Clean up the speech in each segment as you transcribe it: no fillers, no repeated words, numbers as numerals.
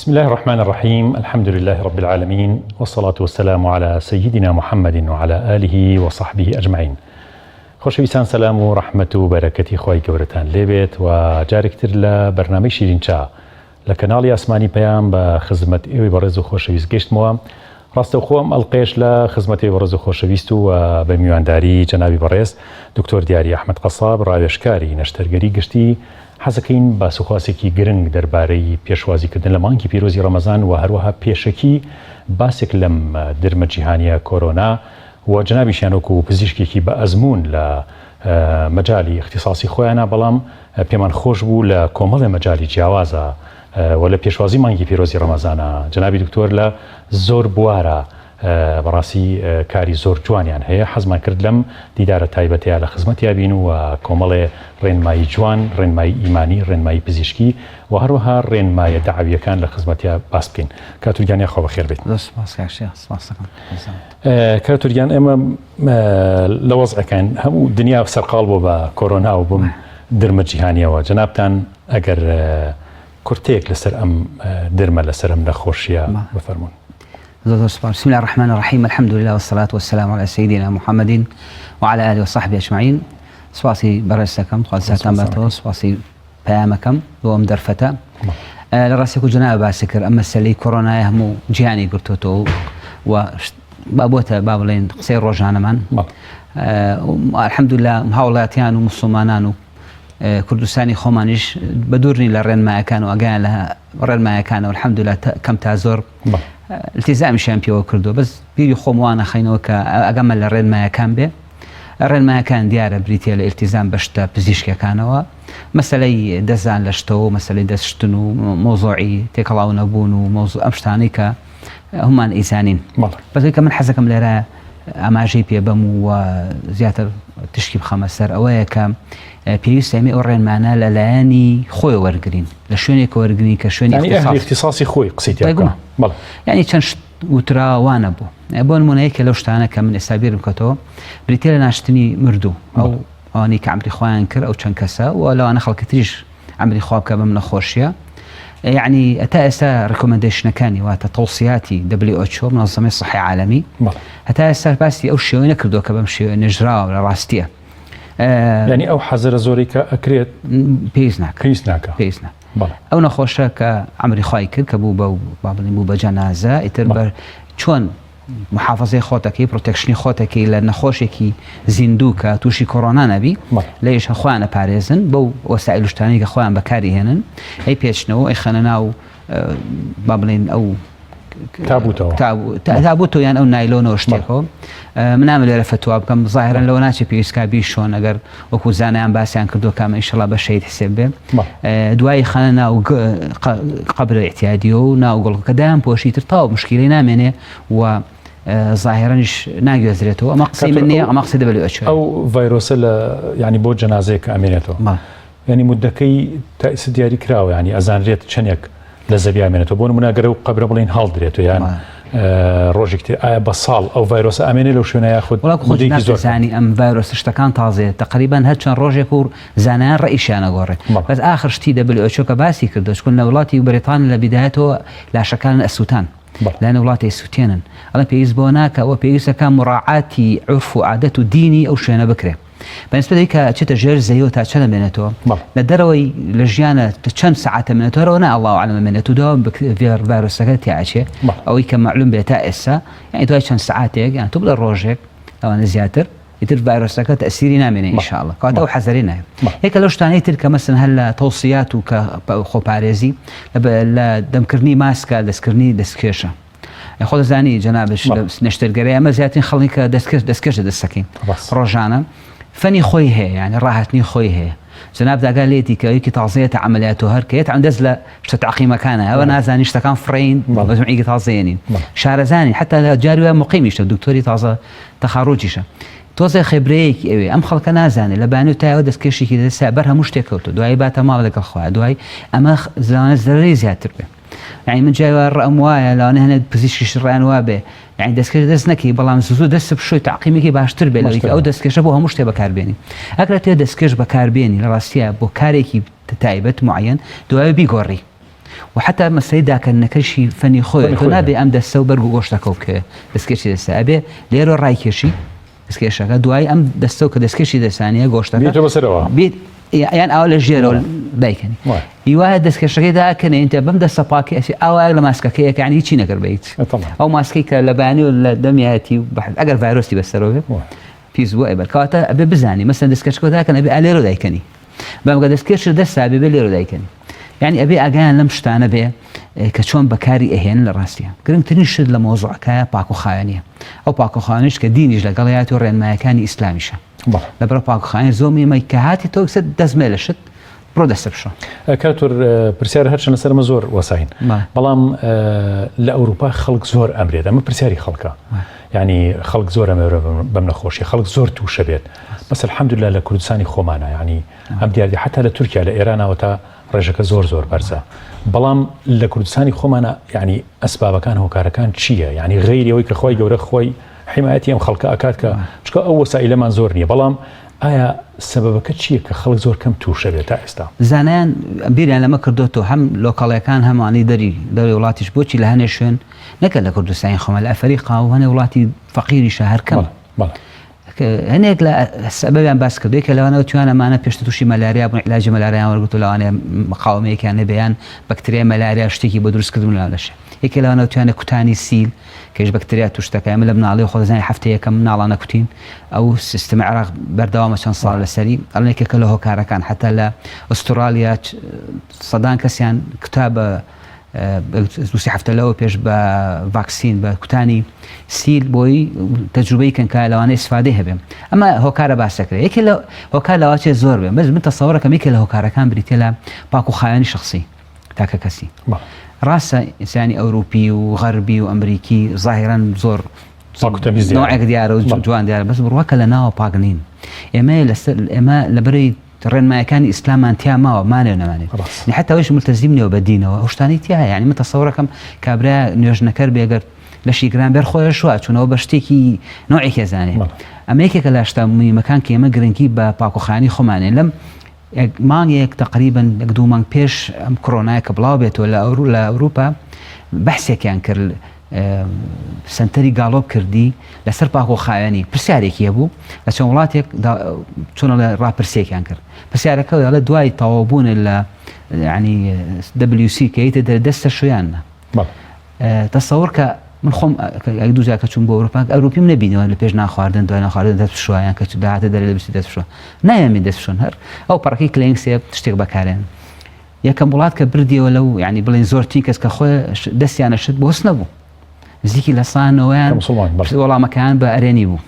بسم الله الرحمن الرحيم الحمد لله رب العالمين والصلاة والسلام على سيدنا محمد وعلى آله وصحبه أجمعين خۆشەویستان سەلام و ڕەحمەت و بەرەکەتی خوای گەورەتان لێبێت و جارێکتر لە بەرنامەی شیرین چا لە کەناڵی ئاسمانی پەیام بە خزمەت ئێوەی بەڕێز و خۆشەویست گەشتمەوە ڕاستەوخۆ ئەم ئەڵقەیەش لە خزمەت ئێوەی بەڕێز و خۆشەویست و بە میوانداری جەنابی بەڕێز دکتۆر دیاری ئەحمەد قەساب ڕاوێژکاری نەشتەرگەری گشتی حەزەکەین باسوخواسێکی گرنگ دەربارەی پێشوازیکردن لە مانگی پیرۆزی ڕەمەزان و هەروەها پێشەکی باسێک لەم درمە جیهانیە کۆرۆنا و جەنابیشیان وەکو پزیشکێکی بە ئەزموون لە مەجالی ئیختیساسی خۆیانە بەڵام پێمان خۆش بوو لە کۆمەڵێ مەجالی جیاوازە و لە پێشوازی مانگی پیرۆزی ڕەمەزانە جەنابی دکتۆر لە زۆر بوارە بەڕاستی کاری زۆر جوانیان هەیە حەزمان کرد لەم دیدارە تایبەتەیە لە خزمەتیا بین و کۆمەڵێ ڕێنمایی جوان ڕێنمایی ئیمانی ڕێنمایی پزیشکی و هەروەها ڕێنمایە دەعویەکان لە خزمەتیا باس بکەین کاک تورگیان یاخوا بەخێر بێیت. زۆر سپاس کاک شێخ سپاس دەکەم. کاک تورگیان ئێمە لە وەزعەکان هەموو دنیا سەرقاڵ بۆ بە کۆرۆنا و بم درمە جیهانیەوە جەنابتان ئەگەر کورتەیەک لەسەر ئەم درمە لەسەر ئەم نەخۆشیە بفەرمونون. زۆر زۆر سپاس. بسم الله الرحمن الرحیم الحمد لله والصلاة والسلام على سيدنا محمد وعلى آله وصحبه أجمعين سپاسی بەڕێز دەکەم خوا جزاتان باتەوە سپاسی پەیامەکەم بۆ ئەم دەرفەتە لە ڕاستێک و جەنابە باسی کرد ئەم مەسەلەی کۆرۆنای هەموو جیهانی گرتوتەوە و با بۆتە با بڵێن قسەی ڕۆژانەمان الحمدلله هاوڵاتیان و مسلمانان و کوردستانی خۆمانیش بە دوورنی لە ڕێنمایەکان و ئەگەیان لە ڕێنمایەکانەوە الحمدلله کەم تا زۆر التزامیشیان پێوە کردو بەس بیری خۆم وانە خەینەوە کە ئەگەمە لە ڕێنمایەکان بێ ڕێنمایەکان دیارە بریتە لە التزام بە شتە پزیشکەکانەوە مەسەلەی دەستدان لە شتەوە و مەسەلەی دەست شتن و مەوزوعی تێکەڵاو نەبوون و مەوزوع ئەم شتانەی کە هەمومان ئەیزانین بەس کە من حەزەکەم لێرە ئاماژەی پێ بەم و زیاتر تشکی بخەمە سەر ئەوەیە کە پێویستە ئێمە ئەو ڕێنمانە لە لایەنی خۆی وەرگین لە شوێنێک وەرگین کە شوێنی اختصاصی خۆی قسەی تیا بکا. بەڵێ یعنی چەند شت وترا وانە بوو بۆ نمونە یەکێ لەو شتانە کە من ئێستا بیرم کەتەوە بریتە لە ناشتنی مردوو ئەو ئەوانەی کە عەمری خۆیان کرد ئەو چەند کەسە و لەوانە خەڵکی تریش عەمری خوا بکە بەم نەخۆشیە یعنی هەتا ئێستا recommendation ەکانی واتە تەوسیاتی WHO منظمەی صحی عالەمی هەتا ئێستا باسی ئەو شێوەی نەکردووە کە بەم شێوەیە نێژراوە لە ڕاستیە یعنی ئەو حەزرە زۆری کە ئەکرێت پێویست ناکە پێویست ناکە پێویست ناکە ئەو نەخۆشە کە عەمری خوای کرد کە بوو بە با بڵێین بوو بە جەنازە ئیتر بە چۆن محافەزەی خۆتەکەی protection ی خۆتەکەی لە نەخۆشێکی زیندوو کە تووشی کۆرۆنا نەبی لەیش خۆیان ئەپارێزن بەو وەسائل و شتانەی کە خۆیان بەکاری هێنن ئەی پێچنەوە ئەی خەنە ناو با بڵێن ئەو تابوتەوە تابوتەوە یان ئەو نایلۆنەوە شتێکەوە من نامە لێرە فەتوا بکەم ظاهرا لەوە ناچێت پێویستکا بیشۆن ئەگەر وەکو زانایان باسیان کردو کامە ئیشەڵا بە شەهید حسێب بێ دوایی خانە ناو قەبرە ئیعتیادیە و ناو گوڵکە دایان پۆشی تر تاو مشکیلەی نامێنێ و ظاهرانیش ناگوێزرێتەوە ئەمە قسەی من نییە ئەمە قسەی دەبێت ئەو ڤایرۆسە لە ینی بۆ جەنازەیەک ئەمێنێتەوە یانی مودەکەی تا ئیستا دیاری کراوە یانی ئەزانرێت چەندێک لە زەویا مێنێتەوە بۆ نمونە گەر ئەو قەبرە بڵین هەڵدرێتەوە یان ڕۆژێک تر ئایا بە ساڵ ئەو ڤایرۆسە ئەمێنێ لەو شوێنە یاخود وەڵا خۆت مودەیەکی زۆر کەم؟ نازانی ئەم ڤایرۆسە شتەکان تازەیە تەقریبەن هەر چەند ڕۆژێک و زانایان ڕەئیشیان ئەگۆڕێ بەڵێ. بەس ئاخر شتی WHO کە باسی کردوە چکون لە وڵاتی بەریتانیا لە بیدایەتەوە لاشەکانن ئەسوتان بەڵێ. لایەن وڵاتی ئەیسوتێنن ئەڵێن پێویست بەوە ناکا وە پێویستە کە مراعاتی عورف و عادەت و دینی ئەو شوێنە بکرێ بە نسبەت ئەوەی کە ئەچێتە ژێر زەویەوە تا چەند ئەمێنێتەوە لە دەرەوەی لە ژیانە چەند سەعات ئەمێنێتەوە هەرەوە نا الله اعلم ئەمێنێت و دوا ڤایرۆسەکە تیا ئەچێ ئەوەی کە مەعلوم بێت تا ئێستا یانی دوای چەند سەعاتێک یان تۆ بڵێ ڕۆژێک ئەوانە زیاتر ئیتر ڤایرۆسەکە تەسیری نامێنێ ان شاء الله کەواتە ئەو حەزەری نایە یەکە لەو شتانەی تر کە مەسن هەر لە تەوسیات و کە خۆپارێزی لە دەمکردنی ماسکە دەستکردنی دەستکێشە خۆ دەزانی جەنابش نەشتەرگەری ئەمە زیاترین خەڵکی کە دەستکرد دەستکێش دەستەکەین ڕۆژانە فەنی خۆی هەیە یعنی ڕاهاتنی خۆی هەیە جەناب داگا لێتی کە یەکی تازەیەتە عملیات و هەر کە یەت دەست لە شتە تعقیمەکانە ئەوە نازانی شتەکان فڕین بەزمعیگە تازەیەنین شارەزانی حتا لە جاری وایە مقیمیشە دکتۆری تازە تەخاڕوجیشە تۆزێ خێبرەیەکی ئەوێ ئەم خەڵکە نازانێ لە بانی و تایەوە دەستکێشێکی دەستە بەر هەموو شتێک کەوتو دوایی باتە ماڵ لەگەڵ خۆیان دوای ئەمە زانە زەرەری زیاتر بێ یعنی من جای وا ڕەئم وایە لەوانەیە هەنێک پزیشکیش ڕەیان وابێ یعنی دەستکێش دەست نەکەی بەڵام زوو دەست بشۆی تەعقیمێکی باشتر بێ لەوەی کە ئەو دەستکێشە بۆ هەموو شتێ بەکاربێنی ئەگەر تێ دەستکێش بەکاربێنی لە ڕاستیە بۆ کارێکی تایبەت معەن دوای بیگۆڕی. و حتا مەسەی داکەندنەکەشی فەنی خۆی تۆ نابێ ئەم دەستە و بەرگ و گۆشتەکە بکەوێ دەستکێشی دەستە ئەبێ لێرە ڕایکێشی دەستکێشەکە دوای ئەم دەستە و کە دەستکێشی دەسانیە گۆشتەکە بێتەوە بەسەرەوە بێت یان ئاوا لە ژێرەوە دایکەنی هیوایە دەستکێشەکەی داکەنێ ئینجا بەم دەستە پاکی ئەچێ ئاوایەک لە ماسکەکەیە کە یعنی هیچی نەکرد بە هیچ ئەو ماسکەی کە لە بەیانی و لە دەمیایەتی و ئەگەر ڤایرۆسی بەسەرەوە بێ پیس بووە ئەیبەر کەواتە ئەبێ بزانی مەسەن دەستکێشەکە داکەن ئەبێ ئالێرە دایکەنی بەمگە دەستکێش دەستا بێ بێ لێرە دایکەنی یعنی ئەبێ ئاگایان لەم شتانە بێ کە چۆن بەکاری ئەهێن لە ڕاستیە گرنگترین شت لە مۆزوعەکە پاک و خاوێنیە ئەو پاک و خاوێنیش کە دینیش لەگەڵیات و ڕێنمایەکانی ئیسلامیشە لەبەر پاکوخانی زۆر مهمە کە هاتی تۆ سەر دەست مێ لە شت بڕۆ دەستە بشۆ. کاک پرسیار هەرچەند لەسەر ئەمە زۆر وەساین بەڵام لە ئەوروپا خەڵک زۆر ئەمرێت ئەمە پرسیاری خەڵکە یعنی خەڵک زۆر ئەمرێت بەم نەخۆشی خەڵک زۆر تووشە بێت بەس الحمدلله لە کوردستانی خۆمانە یعنی ئەم دیاردی حتا لە تورکیا لە ئێرانەوە تا ڕێژەکە زۆر زۆر بەرزە بەڵام لە کوردستانی خۆمانە یعنی ئەسبابەکان هۆکارەکان چییە یعنی غەیری ئەوەی کە خۆی گەورە خۆی حیمایەتی ئەم خەڵکە ئەکات کە چکە ئەو وەسائیلەمان زۆر نییە بەڵام ئایا سەبەبەکە چییە کە خەڵک زۆر کەم تووشە بێت تا ئێستا؟ زانایان بیریان لەمە کردۆتەوە هەم لۆکەڵەکان هەمانی دەری دەری وڵاتیش بۆچی لە هەنێ شوێن نەکە لە کوردستانی خۆمان لە ئەفەریقا و هەنێ وڵاتی فەقیریشە هەر کەم هەنێک لە سەبەبیان باس کردو یەکێ لەوانە وتویانە ئەمانە پێشتر تووشی مەلاریا بوون عیلاجی مەلاریایان وەرگرتووە لەوانەیە مقاومەیەکیان هەبێ یان بەکتریای مەلاریا شتێکی بۆ دروست کردبوون لەناو لەشە یەکێ لەوانە وتویانە کوتانی سیل کەش بەکتریا توش دەکا ئێمە لە مناڵی خۆ دەزانین هەفتەی یەکەم مناڵانە کوتین ئەو سیستم عێراق بەردەوامە چەند ساڵ لەسەری ئەڵێن یەکێکە لە هۆکارەکان حتا لە ئوسترالیا سەدان کەسیان کوتا بە دوسی هەفتە لەوە پێش بە ڤاکسین بە کوتانی سیل بۆی تەجروبەی کەن کە لەوانەیە ئیسفادەی هەبێ ئەمە هۆکارە باسەکرێ یەکێ لە هۆکار لەواچێ زۆر بێ بەس من تەسەوڕەکەم یەکێ لە هۆکارەکان بریتە لە پاک و خاوێنی شخصی تاکە کەسی ڕاستە ئینسانی ئەوروپی و غەربی و ئەمریکی ظاهرا زۆر نوعێک دیارە و جوان دیارە بەس بڕوا کە لە ناوە پاک نین ئێمە لەسەر ئێمە لەبەرەی ڕێنمایەکانی ئیسلامان تیا ماوە مانێ و نەمانێ ڕاست. حتا ئەویش ملتەزیم نیەوە بە دینەوە ئەو شتانەی تیا هەیە یانی من تەسەورەکەم کابرا نوێژنەکەر بێ گەر لەشی گران بێر خۆی شوە چونەوە بە شتێکی نوعێکی ئەزانێ بەڵێ. ئەمە یەکێکە لە شتە مهمەکان کە ئێمە گرنگی بە پاکوخانی خۆمانێ لەم یەک مانگێک تقریبا یەک دوو مانگ پێش ئەم کۆرۆنایە کە بڵاو بێتەوە لە ئەورو لە ئەوروپا بەحسێکیان کرد سەنتەری گاڵۆپ کردی لەسەر پاک و خاوێنی پرسیارێکی هەبوو لە چەند وڵاتێک چۆن ڕاپرسیەکیان کرد پرسیارەکە دەڵێ دوای تەواوبوون لە ینی WC کە یتە دەر دەستە شویان تەسەور کە من خۆم دوجا کە چوون بۆ ئەوروپا ئەوروپیم نەبینەوە لە پێش ناخواردن دوای ناخواردن دەست شویان کە داهاتە دەرێ لە بسی دەست شوە نایەمی دەست شون هەر ئەو پەڕەکەی کلێنکسێ شتێک بەکارێن یەکەم وڵات کە بردیەوە لەو یانی بڵێن زۆرترین کەس کە خۆی دەستیانە شت بۆس نەبوو نزیکی لە سانەوەیان وەڵامەکان بە ئەرێنی بوو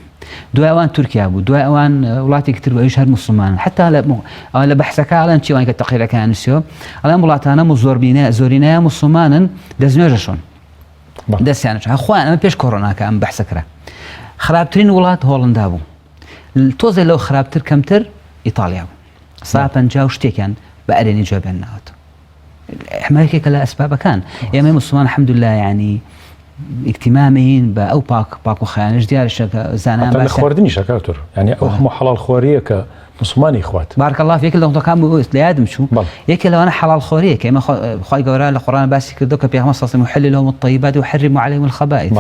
دوای ئەوان تورکیا بوو دوای ئەوان وڵاتێکی تر ئەویش هەر مسلمان حتا لە ئەوان لە بەحسەکە ئەڵێن چیوان کە تەقیرەکان نووسیوە ئەڵێن وڵاتانە و زۆربینە زۆرینەیە مسلمانن دەستنوێژە شۆن دەستیان خۆیان ئەمە پێش کۆرۆناکە ئەم بەحسە کرا خراپترین وڵات هۆڵندا بوو تۆزێ لەو خراپتر کەمتر ئیتالیا بوو سا 50 و شتێکیان بە ئەرێنی جوابیان ناوەتەوە ئەمە یەکێکە لە ئەسبابەکان ئێمە مسلمان الحمدلله یعنی اهتمامین بە ئەو پاک پاک و خیانش دیارشە کە زانایان لە خواردنیشە کاک تور یعنی ئەو هەموو حەڵاڵ خواریە کە مسلمانی خوات بارك الله فيك لە نقطەکان بوو لە یادم چوو یەکێ لەوانە حەڵاڵ خۆریە کە ئێمە خوای گەورە لە قورئان باسی کردو کە پێغەمبەر صلی الله علیه و سلم يحل لهم الطيبات ويحرم عليهم الخبائث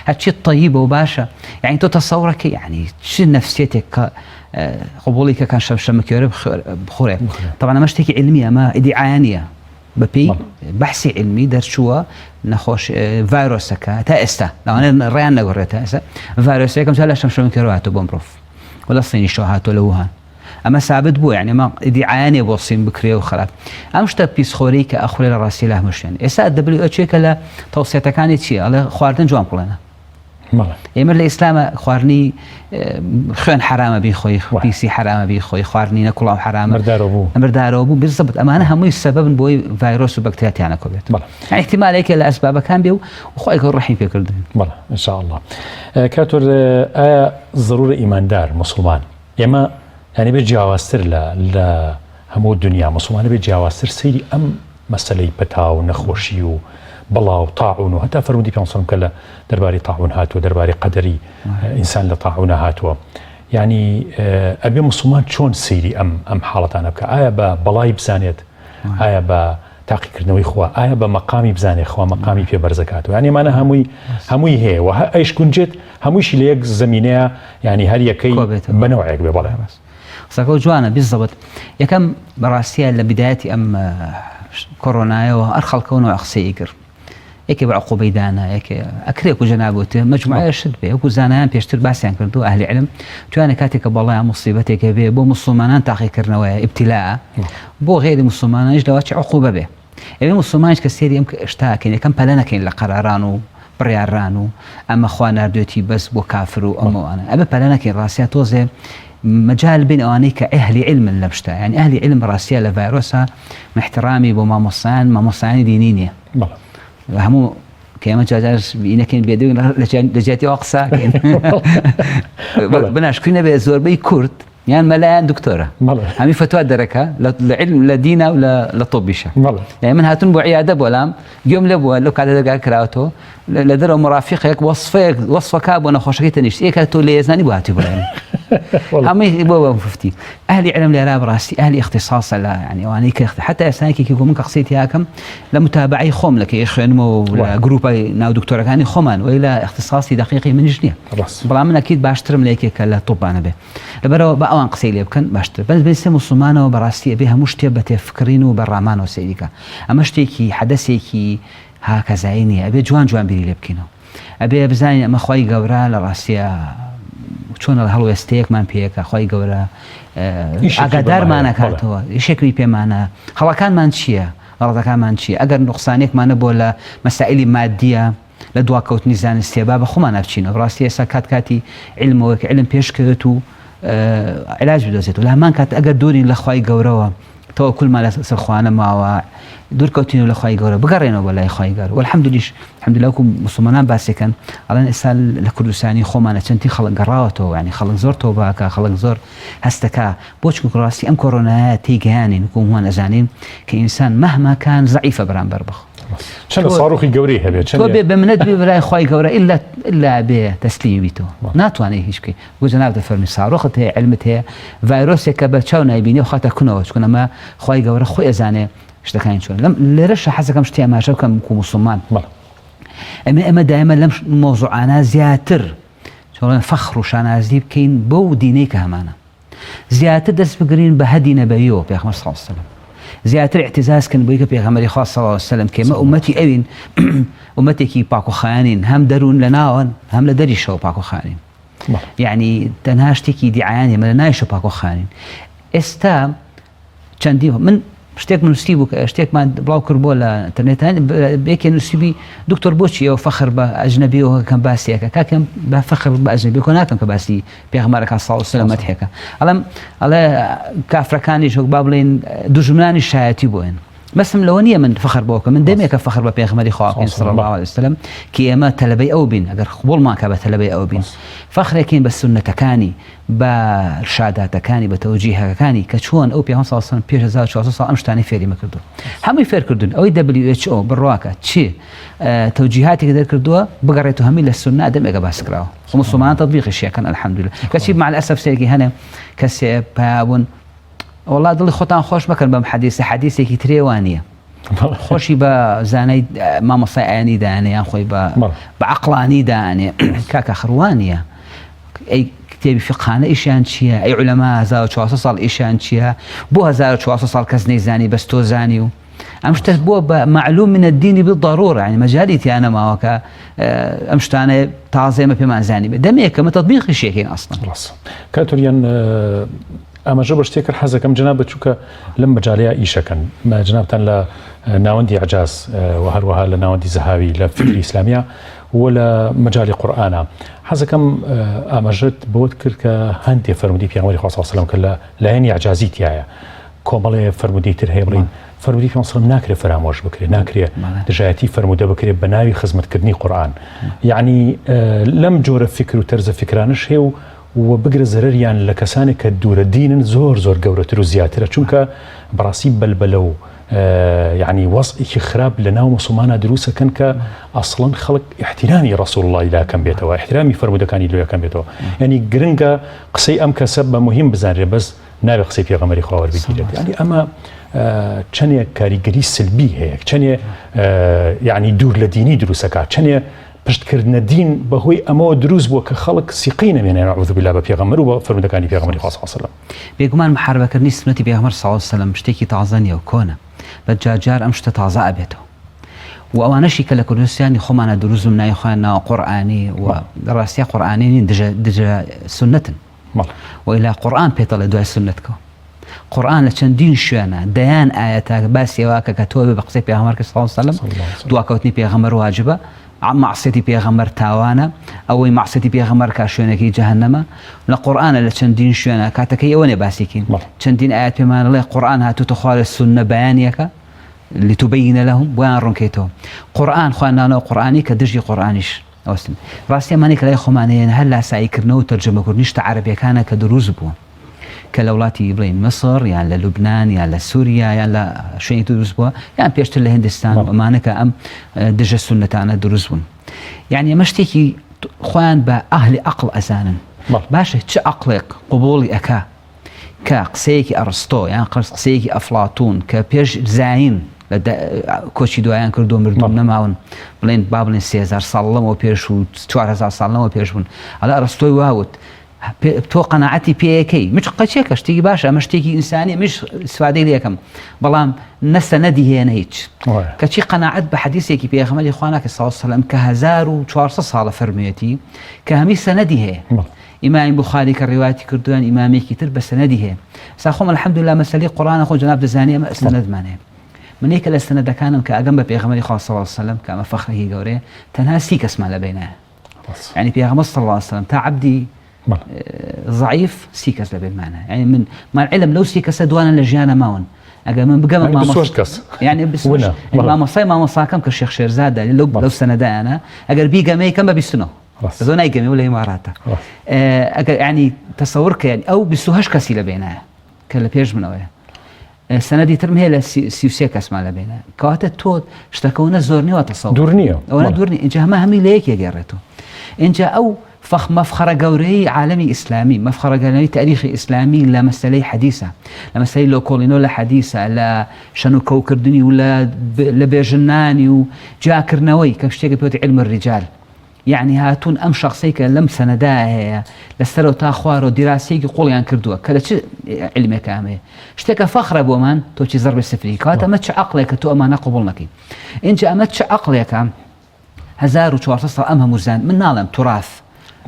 هەرچی طیبە و باشە یعنی تۆ تەسەورەکەی یعنی چ نفسیەتێک کە قبوڵی کە کان شەمشەمەکوێرە بخورێ طبعا ئەمە شتێکی علمی ئەمە ئیدیعایە نییە بەپێی بەحسی علمی دەرچووە نەخۆش ڤایرۆسەکە تا ئێستا لەوانەیە ڕێیان نەگۆڕێت تا ئێستا ڤایرۆسەکەم جا لە شەمشەمەکوێرەوە هاتووە بۆ مرۆڤ و لە صینیشەوە هاتووە لە ووهان ئەمە سابت بووە یعنی ئەمە ئیدیعایە نییە بۆ سین بکرێ و خراپ ئەم شتە پیسخۆری کە ئەخورێ لە ڕاستی لە هەموو شوێن ئێستا WHO کە لە تەوسیەتەکانی چییە ئەڵێ خواردن جوان بڵێنە ئێمە لە ئیسلامە خواردنی خوێن حرامە بیخۆی پیسی حرامە بیخۆی خواردنی نەکوڵاو حرامە مردارەوە بوو بالضبط ئەمانە هەمووی سەبەبن بۆی ڤایرۆس و بەکتریا تیانە کۆبێت احتیمالێکە لە ئەسبابەکان بێ و خۆی گەورە ڕەحمی پێکردن بەڵێ ان شاء الله کاتۆر ئایا ضرورە ئیماندار مسلمان ئێمە یعنی بێ جیاوازتر لە لە هەموو دنیا مسلمانە بێ جیاوازتر سەیری ئەم مەسەلەی پەتا و نەخۆشی و بەڵا و تاعون و هەتا فەرموودی پێغەمبەر صلی کە لە دەربارەی تاعون هاتووە دەربارەی قەدەری ئینسان لە تاعونە هاتووە یعنی ئەبێ مسلمان چۆن سەیری ئەم ئەم حاڵەتانە بکە ئایا بە بەڵای بزانێت ئایا بە تاقیکردنەوەی خوا ئایا بە مەقامی بزانێ خوا مەقامی پێ بەرزەکاتەوە یانی ئەمانە هەمووی هەمووی هەیە و ئەیش گونجێت هەموویشی لە یەک زەمینەیە یانی هەر یەکەی بە نەوعێک بێ بەڵێ. قسەکەو جوانە بیزەبت یەکەم بەڕاستیە لە بدایەتی ئەم کۆرۆنایەوە ئەر خەڵکەوە نوع قسەی کرد یەکێ بە عقوبەی دانا یەکێ ئەکرێ کو جەناب وتێ مەجموعەیە شت بێ وەکو زانایان پێشتر باسیان کردو ئەهلی علم توانە کاتێک کە بەڵای موسیبەتێک هەبێ بۆ موسڵمانان تاقیکردنەوەیە ئیبتیلاء بۆ غەیری موسڵمانانیش لەوە چ عقوبە بێ ئەوێ موسڵمانیش کە سێری ئەم شتاکەین یەکەم پەلە نەکەین لە قەراران و بڕیاران و ئەمە خوا ناردوێتی بەس بۆ کافر و ئەمەوانە ئەبێ پەلە نەکەین ڕاستیا تۆزێ مەجال بین ئەوانەی کە ئەهلی علمن لەم شتە یعنی ئەهلی علم ڕاستیا لە ڤایرۆسا احترامی بۆ مامۆستایان مامۆستایانی دینی نییە هەموو کە ئێمە جاجار بینەکەین بێدەنگ لە جیاتی ئەوە قساکەین بناشکری نەبێ زۆربەی کورد یان مەلایان دکتۆرە هەمی فتوا دەرەکە لە علم لە دینە و لە طبیشە یعنی من هاتون بۆ عیادە بۆلام گوێم لێ بووە لەو کاتە دەرگا کراوەتەوە لە دەرەوە مرافقێک وەصفەیەک وەصفەکە بۆ نەخۆشەکەی تەنیشت ئێکە تۆ لێزانی بۆ هاتی بڵێن هەمووی بۆ بە مفتی ئەهلی علم لێرا بەڕاستی ئەهلی اختصاصە لە یعنی ئەوانەی کە حتا ئێستاکێکی بۆ من کە قسەی تیاکەم لە متابعەی خۆم لە کە خوێنمەوە و لە گروپە ناو دکتۆرەکانی خۆمان وەی لە اختصاصی دقیقی منیش نییە بەڵام من ئەکید باشترم لە یەکێکە لە طبانە بێ لەبەرەوە بە ئەوان قسەی لێ بکەن باشتر بەس بێ سێ موسڵمانەوە بەڕاستی ئەبێ هەموو شتێ بە تێفکرین و بە ڕامانەوە سەیریکە ئەمە شتێکی حەدەسێکی هاکەزایی نییە ئەبێ جوان جوان بیری لێ بکەینەوە ئەبێ بزانین ئەمە خوای گەورە لە ڕاستیە چۆن هەڵوێستەیەکمان پێیەکە خوای گەورە ئاگادارمانەکاتەوە ئیشێکی پێمانە هەڵەکانمان چییە غەڵەتەکانمان چییە ئەگەر نوقسانێکمانە بۆ لە مەسائلی مادیە لە دواکەوتنی زانستیە با بە خۆمانە بچینەوە ڕاستی ئێستا کات کاتی علمەوە کە علم پێشکەوێت و علاج بدۆزێتەوە لە هەمان کات ئەگەر دوورین لە خوای گەورەوە تەوەکولمان لەسەر خوا نەماوە دوورکەوتین لە خوای گەورە بگەڕێنەوە بۆ لای خوای گەورە والحمدللەش الحمدللە وەکو موسڵمانان باسێکەن ئەڵێن ئێستا لە کوردستانی خۆمانە چەندی خەڵک گەڕاوەتەوە یعنی خەڵک زۆر تۆباکە خەڵک زۆر هەستەکە بۆ چونکە ڕاستی ئەم کۆرۆنایە تێیگەیانین وەکو هەمووان ئەزانین کە ئینسان مەهما کان زەعیفە بەرامبەر بخ چەند ساڕۆخی گەورەی هەبێت تۆ بێ بە منەت بێ بەلای خوای گەورە ئیلا ئیلا بێ تەسلیمی بیتەوە ناتوانێت هیچ بکەی بۆ جەناب دەفەرمی ساڕۆخت هەیە علمت هەیە ڤایرۆسێک کە بە چاو نایبینی و خاتە کونەوە چونکە ئەمە خوای گەورە خۆی ئەزانێ شتەکانی چۆن لەم لێرەش حەزەکەم شتی ئاماژە بکەم وەکو موسڵمان ئەمە ئەمە دایمە لەم مۆزوعانە زیاتر چۆن فەخر و شانازی بکەین بەو دینەی کە هەمانە زیاتر دەست بگرین بە هەدی نەبەویەوە پێغەمبەر صلی الله علیه وسلم زیاتر اعتزاز کەن بۆی کە پێغەمبەری خوا صلی الله علیه وسلم کە ئێمە ئومەتی ئەوین ئومەتێکی پاک و خاوێنین هەم دەروون لە ناوەن هەم لە دەریشەوە پاک و خاوێنین یعنی تەنها شتێکی دیعایان ئێمە لە ناویشەوە پاک و خاوێنین ئێستا چەندی من شتێک نووسی بوو کە شتێکمان بڵاو کرد بۆ لە ئینتەرنێتان یەکێ نووسیبی دکتۆر بۆچی ئەو فەخر بە ئەجنەبیەوە کەم باسیەکە کاکەم بە فەخر بە ئەجنەبی کۆ ناکەم کە باسی پێغەمبەرەکان صلی الله علیه و سلم مەدحێکە ئەڵێم ئەڵێ کافرەکانیش وەک با بڵێن دوژمنانی شایەتی بۆین بەسم لەوە نییە من فخر بۆ بکەم من دەمێکە فخر بە پێغەمبەری خوا بکەین صلی الله علیه وسلم کە ئێمە تەلەبەی ئەو بین ئەگەر قبوڵمان کە بە تەلەبەی ئەو بین فخرێکین بە سوننەتەکانی بە ارشاداتەکانی بە تەوجیهەکانی کە چۆن ئەو پێغەمبەر صلی الله علیه وسلم پێش 1400 ساڵ ئەم شتانەی فێری مەکردو هەمووی فێر کردون ئەوەی WHO بڕواکە چی تەوجیهاتێک دەرکردووە بگەڕێتەوە هەمووی لە سوننە دەمێکە باس کراوە مسلمانان تطبیقیشی ئەکەن الحمدلله کەچی مع الاسف سێکی هەنێ کەسێ پیا بوون وەڵا دڵی خۆتان خۆش مەکەن بەم حەدیسە حەدیسێکی ترێ وانە خۆشی بە زانای مامۆستای ئاینی دانێ یان خۆی بە بە عەقڵانی دانێ کاکە خروانە ئەی کتێبی فقانە ئیشیان چییە ئەی علەما 1400 ساڵ ئیشیان چییە بۆ 1400 ساڵ کەس نەیزانی بەس تۆ زانی و ئەم شتەش بووە بە معلوم من الدین بالضرورە یعنی مەجالی تیا نەماوە کە ئەم شتانە تازە ئێمە پێمان زانی بێ دەمێکە مە تطبیقیش یەکەین ئەسڵەن. ڕاستە کاک توریان ئاماژە بە شتێک کرد حەزەکەم جەنابت چونکە لەم مەجالەیە ئیشەکەن جەنابتان لە ناوەندی ئەعجاز و هەروەها لە ناوەندی زەهاوی لە فکری ئیسلامیە و لە مەجالی قورئانە حەزەکەم ئاماژەت بۆت کرد کە هەندێ فەرمودی پێغەمبەری خوا صلی الله علیه و سلم کە لە لایەنی ئەعجازی تایە کۆمەڵێ فەرموودەی تر هەیە بڵین فەرموودەی پێغەمبەر سەڵەم ناکرێ فەرامۆش بکرێ ناکرێ دژایەتی فەرموودە بکرێ بە ناوی خزمەتکردنی قورئان یعنی لەم جۆرە فکر و تەرزە فکرانش هەیە و و بگرە زەرەریان لە کەسانێک کە دوورە دینن زۆر زۆر گەورەتر و زیاترە چونکە بەڕاستی بەلبەلە و یعنی وەزعێکی خراپ لە ناو مسلمانە دروستەکەن کە ئەسڵەن خەڵک احترامی ڕسول اللهی لا کەم بێتەوە احترامی فەرموودەکانی لۆ کەم بێتەوە یعنی گرنگە قسەی ئەم کەسە بە مهم بزانرێ بەس. نابێ قسەی پێغەمبەری خوا وەربگیرێت یعنی ئەمە چەندێک کاریگەری سلبی هەیە چەندێ یعنی دوور لە دینی دروستەکە چەندێ پشتکردنە دین بەهۆی ئەمەوە دروست بووە کە خەڵک سیقەی نەمێنێ نعوذ بالله بە پێغەمبەر و بە فەرموودەکانی پێغەمبەری خوا صلی الله علیه وسلم. بێگومان محاربەکردنی سوننەتی پێغەمبەر صلی اللە علیە وسلم شتێکی تازە نیە و کۆنە، بەس جار جار ئەم شتە تازە ئەبێتەوە و ئەوانەشی کە لە کوردستانی خۆمانە دروست بوون ناوی خۆیان ناوە قورئانی و لە ڕاستیا قورئانی نین دژە دژە سوننەتن و ئیلا قورئان پێت ئەڵێ دوای سوننەت کەوە. قورئان لە چەندین شوێنە دەیان ئایەتە باسی ئەوە کە کە تۆ بە قسەی پێغەمبەر کە صلی الله علیه و سلم دواکەوتنی پێغەمبەر واجبە مەعسیەتی پێغەمبەر تاوانە ئەوەی مەعسیەتی پێغەمبەر کا شوێنەکەی جەهەنەمە لە قورئانە لە چەندین شوێنە کاتەکەی ئەوە نێ باسیکەین چەندین ئاەت پێمان ڵێ قورئان هاتووتە خوارێ سوننە بەیانیەکە لتبین لهم بۆیان ڕوونکەیتەوە قورئان خوان نانەوە قورئانی کە دژی قورئانیش ئەوەستن. ڕاستی ئەمانەی کە لای خۆمان هەیە هەر لاسایی کردنەوە و تەرجەمە کردنی شتە عەرەبیەکانە کە دروست بووە کە لە وڵاتی بڵێین میسڕ یان لە لوبنان یان لە سوریا یان لە شوێنی تر دروست بووە یان پێشتر لە هندستان و ئەمانە کە ئەم دژە سوننەتانە دروست بوون. یعنی ئەمە شتێکی خۆیان بە ئەهلی عەقڵ ئەزانن. باشە چ عەقڵێک قبوڵی ئەکا کە قسەیەکی ئەڕستۆ یان قسەیەکی ئەفلاتون کە پێش زایین لە کۆچی دوایان کردو مردوون نەماون بڵێن با بڵێن 3000 ساڵ لەمەوە پێش و 4000 ساڵ لەمەوە پێش بوون ئەڵێ ئەڕستۆی واوت تۆ قەناعەتی پێیەکەی مچ قەچێکە شتێکی باشە ئەمە شتێکی ئینسانی مش سوادەی لەکەم بەڵام نە سەنەدی هەیە نە هیچ کەچی قەناعەت بە حەدیسێکی پێغەمبەری خوا ناکە صلی الله علیه و سلم کە 1400 ساڵە فەرموویەتی کە هەمی سەنەدی هەیە ئیمامی بوخاری کە ڕیوایەتی کردووە یان ئیمامێکی تر بە سەنەدی هەیە ئێستا خۆم الحمدللە مەسەلەی قورئانە خۆ جەناب دەزانی ئەمە سەنەدمان هەیە من یەکە لە سەنەدەکانم کە ئەگەم بە پێغەمبەری خوا صلی الله علیه وسلم کە ئەمە فەخرێکی گەورەیە تەنها سی کەسمان لە بینایە یعنی پێغەمبەر صلی الله علیه وسلم تا عەبدی ضعیف سی کەس لە بینمانە یعنی من مال علم لەو سی کەسە دوانە لە ژیانە ماون ئەگەر من بگەمە مامۆستا کەس یعنی مامۆستای مامۆستاکەم کە شێخ شێرزادە لەو لەو سەنەدایانە ئەگەر بیگەمە یەکەم بە 29 زۆر نایگەمێ و لە ئیماراتە ئەگەر ینی تەسەور کە ئەو 28 کەسی لە بێنایە کە لە پێش منەوەیە سەنەدی ترم هەیە لە 33 کەسمان لە بێنە کەواتە تۆ شتەکەەوە زۆر نیوە تەسەور دوور نییە ئەوە دوور نیە اینجا هەمە هەمی لە یەکێ گەڕێتەوە اینجا ئەو فەخ مەفخەرە گەورەی عالەمی ئیسلامی مەفخەرە گەورەی تاریخی ئیسلامی لە مەسەلەی حەدیسە لە مەسەلەی لۆکۆڵینەوە لە حەدیسە لە شەن و کەوکردنی و لە بێژنانی و جیاکردنەوەی کە شتێکە پێوتی علم الرجال یەعنی هاتوون ئەم شەخسەی کە لەم سەنەدا هەیە لە سەرەوە تا خوارەوە دیراسەیەکی قوڵیان کردووە کە لە چ عیلمێکا ئەمەیە شتێکە فەخرە بۆمان تۆ چی زەڕبی سفری کەواتە ئەمە چ عەقڵێکە تۆ ئەمانە قبوڵ نەکەی ئینجا ئەمە چ عەقڵێکە 1400 ساڵ ئەم هەموو زان من ناڵێم تراث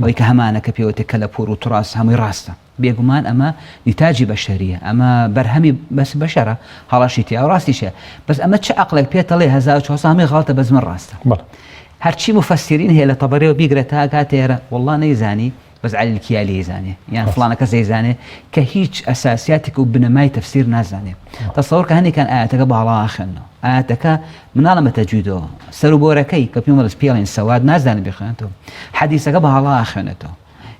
ئەوەی کە هەمانە کە پێوتێ کەلەپوور و تراث هەمووی ڕاستە بێگومان ئەمە نیتاجی بەشەریە ئەمە بەرهەمی بەس بەشەرە هەڵەشی تیا و ڕاستیشە بەس ئەمە چ عەقڵێک پێتەڵێ 1400 هەمووی غەڵەتە بەس من ڕاستە هەرچی مفەسیرین هەیە لە تەبەریەوە بیگرە تا ئەگاتە ئێرە وەڵڵا نەیزانی بەس عەلی الکیالی ئەیزانێ یان فڵانە کەس ئەیزانێ کە هیچ ئەساسیاتێک و بنەمای تەفسیر نازانێ تەسەوڕ کە هەندێکان ئاەتەکە باڵا ئاخێنەوە ئاەتەکە مناڵە بە تەجویدەوە سەر و بۆرەکەی کە پێم وەڵس پێڵێن سەواد نازانێ بخوێنێتەوە حەدیسەکە بە هەڵا ئاخێنێتەوە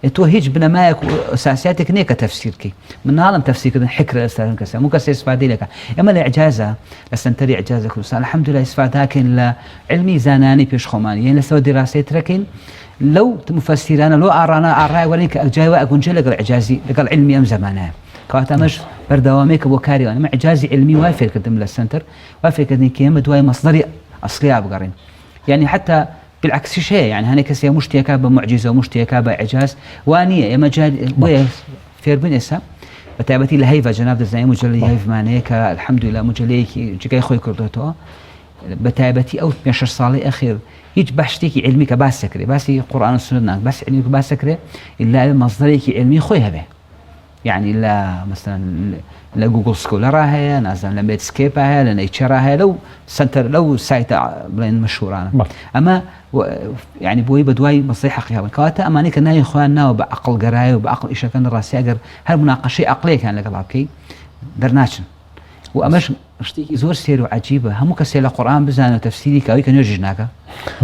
ئێ تۆ هیچ بنەمایەک و ئەساسیاتێک نییە کە تەفسیر بکەی من ناڵم تەفسیرکردن حکرە لەسەر هەر کەسێ هەموو کەسێ ئیسفادەی لەکا ئێمە لە ئیعجازە لە سەنتەری ئیعجاز لە کوردستان الحمدلله ئیسفاداکەین لە علمی زانانی پێش خۆمان یان لەسەر دیراسەی ترەکەین لەو مفەسیرانە لۆ ئاڕانە ئاڕای وەرین کە ئەجای وە ئەگونجێ لەگەڵ ئیعجازی لەگەڵ علمی ئەم زەمانەیە کەواتە ئەمەش بەردەوامێکە بۆ کاری وان ئەمە ئیعجازی علمی وای فێرکردم لە سەنتەر وای فێرکردنی کە ئێمە دوای مەسدەری ئەسڵیا بگەڕین یعنی حتی بالعکسیش هەیە یعنی هەنێک کەس هەموو شتێکا بە موعجیزە و شتێکا بە ئیعجاز وا نییە ئێمە جار بۆیە فێربوون ئێستا بە تایبەتی لە هەیڤە جەناب دەزانین مجلەی هەیڤمان هەیە کە الحمدلله مجلەیەکی جگای خۆی کردوێتەوە بە تایبەتی ئەو پێ شەش ساڵی ئەخیر هیچ بە شتێکی علمی کە باس دەکرێ باسی قورئان و سوننەت ناکرێ باسی علمی کە باس دەکرێ ئیلا مەصدەرێکی علمی خۆی هەبێ یەعنی لە مەسەلەن لە Google Scholar ا هەیە نازانم لە Medscape ا هەیە لە Nature ا هەیە لەو سنتەر لەو سایتە بڵێن مەشهورانە ئەمە یعنی بۆی بە دوای مەسەی حەقی هەڵن کەواتە ئەمانەی کە ناوی خۆیان ناوە بە عەقڵگەرای و بە عەقڵ ئیشەکەن ڕاستی ئەگەر هەر مناقەشەی عەقڵیەکان لەگەڵا بکەی دەرناچن و ئەمەش شتێکی زۆر سێر و عجیبە هەموو کەسێ لە قورئان بزانێ و تەفسیری کە ئەوی کە نوێژیش ناکا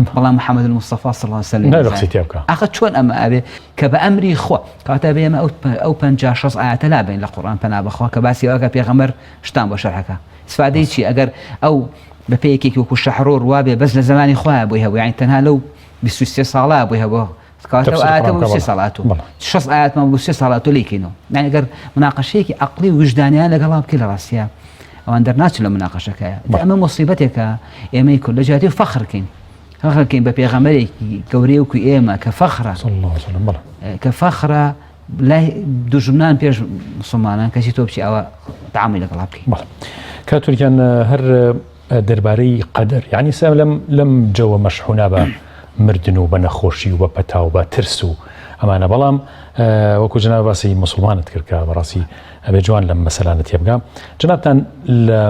بەڵام محمد المصطفى صلی الله علیه وسلم نابێ قسەی تیا بکا ئاخە چۆن ئەمە ئەبێ کە بە ئەمری خوا کەواتە بێ ئێمە ئەو ئەو 50 60 ئاەتە لابەین لە قورئان پەنا بەخوا کە باسی ئەوە کە پێغەمبەر شتان بۆ شەرحەکە ئیسفادەی چی ئەگەر ئەو بە پێی یەکێکی وەکو شەحرۆر وابێ بەس لە زمانی خۆیان بۆی هەبوو یعنی تەنها لەو 23 ساڵە بۆی هەبوو. کەواتە ئەو ئایەتە بۆ سێ ساڵ هاتوو شەست ئایەتمان بۆ سێ ساڵ هاتوو لێکەینەوە یعنی گەر مناقەشەیەکی عەقڵی و ویژدانیان لەگەڵا بکەی لە ڕاستیە ئەوان دەرناچن لە مناقەشەکەیە ئەمە مصیبەتێکە ئێمەی کورد لە جیاتی فەخرکەین فەخرکەین بە پێغەمبەرێکی گەورەی وەکو ئێمە کە فەخرە کە فەخرە لای دوژمنان پێش مسلمانان کەسی تۆ بچی ئەوە تعاملی لەگەڵا بکەی کە تورکیان هەر دەربارەی قەدەر یانی سا لەم لەم جەوە مەشحونە بە مردن و بە نەخۆشی و بە پەتا و بە ترس و ئەمانە بەڵام وەکو جناب باسی مسلمانت کرد کە بەڕاستی ئەبێ جوان لەم مەسەلانە تێبگا جنابتان لە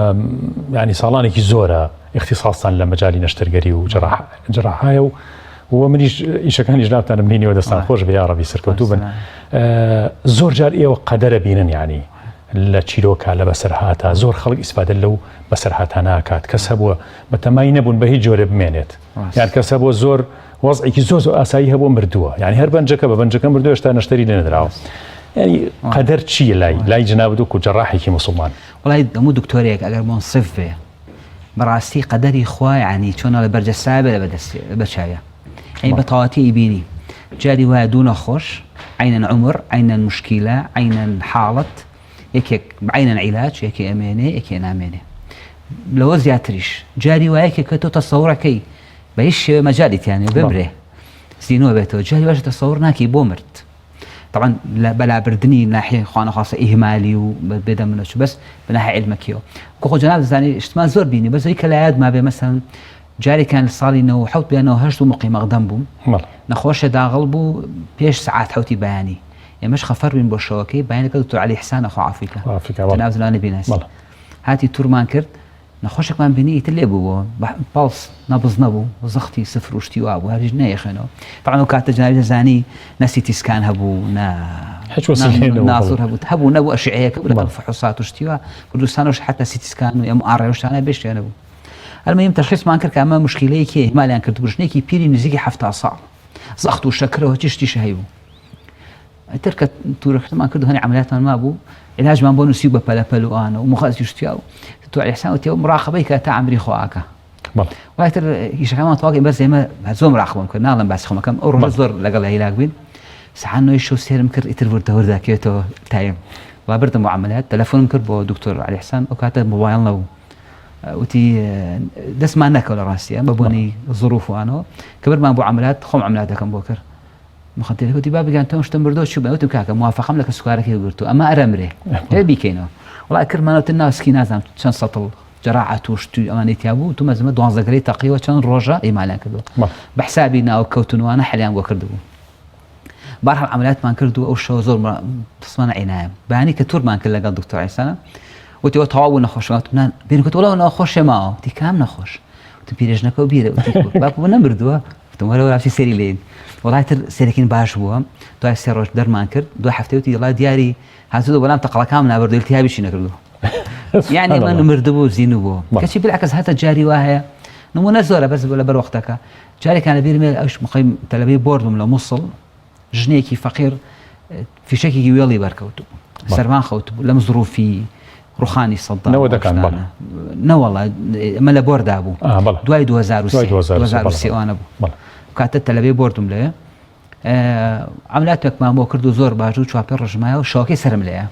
ینی ساڵانێکی زۆرە اختصاصتان لە مەجای نەشتەرگەری و جراحایە و و منیش ئیشەکانی جنابتانم بینیوە دەستان خۆش بێ یاڕەبی سەرکەوتوو بن زۆر جار ئێوە قەدەرە بینن یانی لە چیرۆکا لە بەسەرهاتا زۆر خەڵک ئیسفادە لەو بەسەرهاتانە ئەکات کەس هەبووە بەتەمای نەبوون بە هیچ جۆرێ بمێنێت یان کەس هەبووە زۆر وەزعێکی زۆر زۆر ئاسایی هەبووە مردووە یعنی هەر بەنجەکە بە بەنجەکە مردووە هێشتا نەشتەری لێ نەدراوە یعنی قەدەر چییە لای لای جنابت وەکو جەڕاحێکی موسڵمان؟ وەڵای هەموو دکتۆرێک ئەگەر مونسف بێ بەڕاستی قەدەری خوا یعنی چۆن ئەڵێ بەرجەستە بێ لە بەدەستی بە چاویا یعنی بە تەواوەتی ئەیبینی جاری وایە دوو نەخۆش عەینەن عومر عەینەن مشکیلە عەینەن حاڵەت یەکێک عەینەن عیلاج یەکێ ئەمێنێ یەکێ نامێنێ لەوە زیاتریش جاری وایە یەکێک کە تۆ تەسەورەکەی بە هیچ شێوە مەجالی تیانێ بمرێ زینوە بێتەوە جاری واش تەسەور ناکەی بۆ مرد طبعا بە لابردنی ناحیە خوانەخواستە ئیهمالی و بێدە منە چ بەس بە ناحیە عیلمەکیەوە کە خۆ جەناب دەزانی شتمان زۆر بینی بەس ئەوی کە لە یاد مابێ مەسەن جارێکیان لە ساڵی 97 بێ 98 و مقیم مەقدەم بووم نەخۆشێ داغڵ بوو پێش سەعات حوتی بەیانی ئێمەش خەفەر بووین بۆ شەوەکەی بەیانی لەگەڵ دکتۆر عەلی حسان ئەخوا عەفوی کە جەناب زلانی بیناسی هاتی تورمان کرد نەخۆشێکمان بینی ئیتر لێ بوو pulse نەبز نەبوو زەختی سفر و شتی وا بوو هەریش نەیەخوێنەوە طبعا ئەو کاتە جەنابی دەزانی نە CT scan هەبوو نە نازور هەبوو هەبوو نەبوو ئەشعەیەکە بوو لەگەڵ فحوصات و شتی وا کوردستانەوەش حتا CT scan و MR و شتانە بێ شتێ نەبوو المهم تشخیصمان کرد کە ئەمە مشکلەیەکی ئیهمالیان کردبوو ژنێکی پیری نزیکی 70 ساڵ زەخت و شەکرەوە چی شتیش هەیبوو ئیتر کە تورەکەمان کرد و هەنێ عەمەلیاتمان مابوو عیلاجمان بۆ نووسی بە پەلە پەل و ئانە و مخەزی شتیا و تۆ ئیحسان وتی مراقبەی کە تا عەمری خۆ ئاکا وایتر ئیشەکەمان تەواو بەس ئێمە زۆر مراقبەم کرد ناڵێم باسی خۆمەکەم ئەو ڕۆژە زۆر لەگەڵ هیلاک بووین سەعات نۆی شەو سێرم کرد ئیتر وردە وردە کەوێتەوە تایم وا بردم بۆ عەمەلیات تەلەفۆنم کرد بۆ دکتۆر عەلی حسان ئەو کاتە مۆبایل نەبوو وتی دەستمان نەکەوت لە ڕاستیە بە بۆنەی زڕوف وانەوە کە برمان بۆ عەمەلیات خۆم عەمەلیاتەکەم بۆ کرد مخدرەکە وتی بابە گیان تۆ شتە مردۆ چوو بە وتم کاکە موافقەم لە کەسوکارەکەی گرتوو ئەمە ئەرەمرێ دەبێ بیکەینەوە وڵا کردمانەوە تر ناوسکی نازانم چەند سەتڵ جەراعەت و شت و ئەمانەی تیا بوو تومە زمە دوانزە گرەی تەقیەوە چەند ڕۆژە ئیمالیان کردووە بە حسابی ناو کەوتنوانە حەلیان بۆ کردبوو بارحال عملیاتمان کرد و ئەو شەوە زۆر خستمانە عینایە بەیانی کە تورمان کرد لەگەڵ دکتۆر عیسانە وتی ئەوە تەواو بوو نەخۆشەکە وتم نا بێن گوت وەڵا نەخۆشێ ماوە وتی کام نەخۆش وتم پیرێژنەکە و بیرە وتی باکو نەمردووە وتم وەرە وەرە بچی سەیری لێین وەڵای تر سەیرەکەین باش بووە دوای سێ ڕۆژ دەرمان کرد دوای هەفتەی وتی وەڵای دیاری هاتووە بەلام تەقەڵەکانم نابردو التهابیشی نەکردووە یعنی من مردبوو زیندوو بووە کەچی بالعکس هەتە جاری وا هەیە نمونە زۆرە بەس لەبەر وەختەکە جارێکان لە بیرمێ ئەوش مقیم تەلەبەی بۆرد بووم لە موسڵ ژنێکی فەقیر فیشەکێکی وێڵی بەرکەوت بوو سەرمان خەوت بوو لەم زروفی ڕوخانی سەدام نەوەدەکان بەڵێ. نەوەڵا ئەمە لە بۆردا بوو ئا بەڵێ دوای 2003 دوای 2003 بەڵێ 2003 ئەوانە بوو بەڵێ کاتە تەلەبەی بۆردم لەوێ عەملاتێکمان بۆ کرد و زۆر باش و چوار پێ ڕژمایە و شەوەکەی سەرم لێیە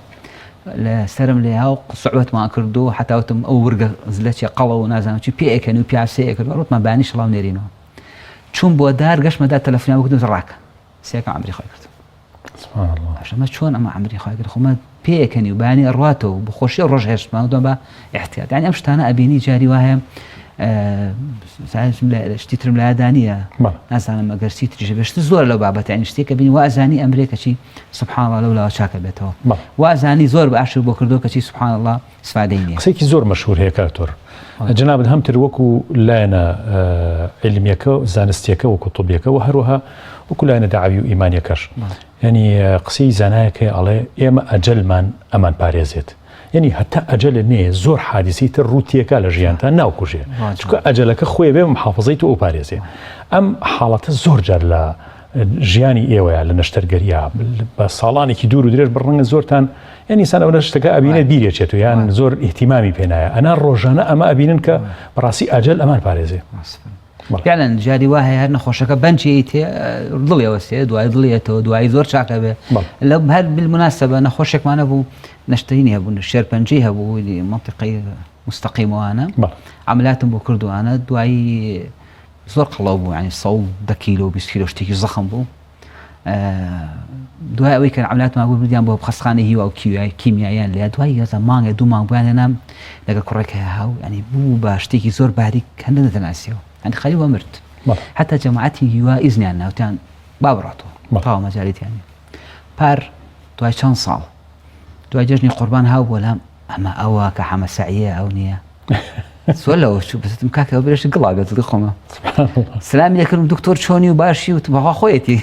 لە سەرم لێیا و سعوەتمان کرد و حتا وتم ئەو ورگە زلەچێ قەڵە و نازانم چی پێ ئەکەن و پیاسەیە کرد ڕوتمان بانی شڵاو نێرینەوە چوون بۆ دار گەشتمە دار تەلەفۆنیان بۆ کردم ڕاکە سێکم عەمری خۆی کرد سبحان الله ئەمە چۆن ئەمە عەمری خۆی کرد خۆمە پێکەنی و بانی ئەڕاتەوە بخۆشی ڕۆژ هێشتمان دوم بە احتیاط یعنی ئەم شتانە ئەبینی جاری وایە شتی ترم لادا نییە نازانم ئەگەر چی تریش بێ شت زۆر لەو بابەتە یعنی شتێکە بینی وازانی ئەمرێ کەچی سبحان الله لەو لاوە چاکە بێتەوە وازانی زۆر باشتر بۆ کردو کەچی سبحان الله استفادەی نییە قسەیەکی زۆر مەشهور هەیە کاک تۆر جەنابت هەم تر وەکو لایەنە عیلمیەکە و زانستیەکە وەکو طبیەکە و هەروەها وەکو لایەنە دەعوی و ئیمانیەکەش یعنی قسەی زانایەک هەیە ئەڵێ ئێمە ئەجەلمان ئەمان پارێزێت یعنی هەتا ئەجەلت نەیە زۆر حادیسەی تر ڕوو تێکا لە ژیانتا ناوکوژێ چونکە ئەجەلەکە خۆی بێ محافظەی تۆ ئەو پارێزێ ئەم حاڵەتە زۆر جار لە ژیانی ئێوەیە لە نەشتەرگەریە بە ساڵانێکی دوور و درێژ بڕەنگە زۆرتان یعنی ئینسان ئەو شتەکە ئەبینێت بیرێچێت و یان زۆر ئیهتیمامی پێنایە ئەنا ڕۆژانە ئەمە ئەبینن کە بەڕاستی ئەجەل ئەمان پارێزێ. فعلا جاری وا هەیە هەر نەخۆشەکە بەنجی تێ دڵیەوە سێ دوای دڵیەتەوە دوایی زۆر چاکە بێ لە هەر بالمناسبە نەخۆشێکمانە بوو نەشتەینی هەبوو شێرپەنجەی هەبوو منطقەی مستەقیمەوانە عملاتم بۆ کردوانە دوایی زۆر قەڵەو بوو ینی 110 کیلۆ 20 کیلۆ شتێکی زەخم بوو دوای ئەوەی کە عملاتمان بوو بردیان بۆ خەستخانەی هیوا و کیمیای کیمیاییان لێ دوای یازە مانگێ دوو مانگ بۆیان هێنام لەگەڵ کوڕێک هەیە هاو ینی بوو بە شتێکی زۆر باریک هەندە نەدەناسیەوە ینی خەری وە مرد حتا جەماعەتی هیوا ئیزنیان ناوتیان با بڕاتەوە تاوە مەجالیتیان پار دوای چەند ساڵ دوای جەژنی قوربان هاو بۆ لام ئەمە ئەوە کە حەمە سەعیە ئەو نییە زۆر لەوە چوو بستم کاکە برێش گڵا بێت دڵی خۆمە سلامی لێکردم دکتۆر چۆنی و باشی وتم بەخوا خۆیەتی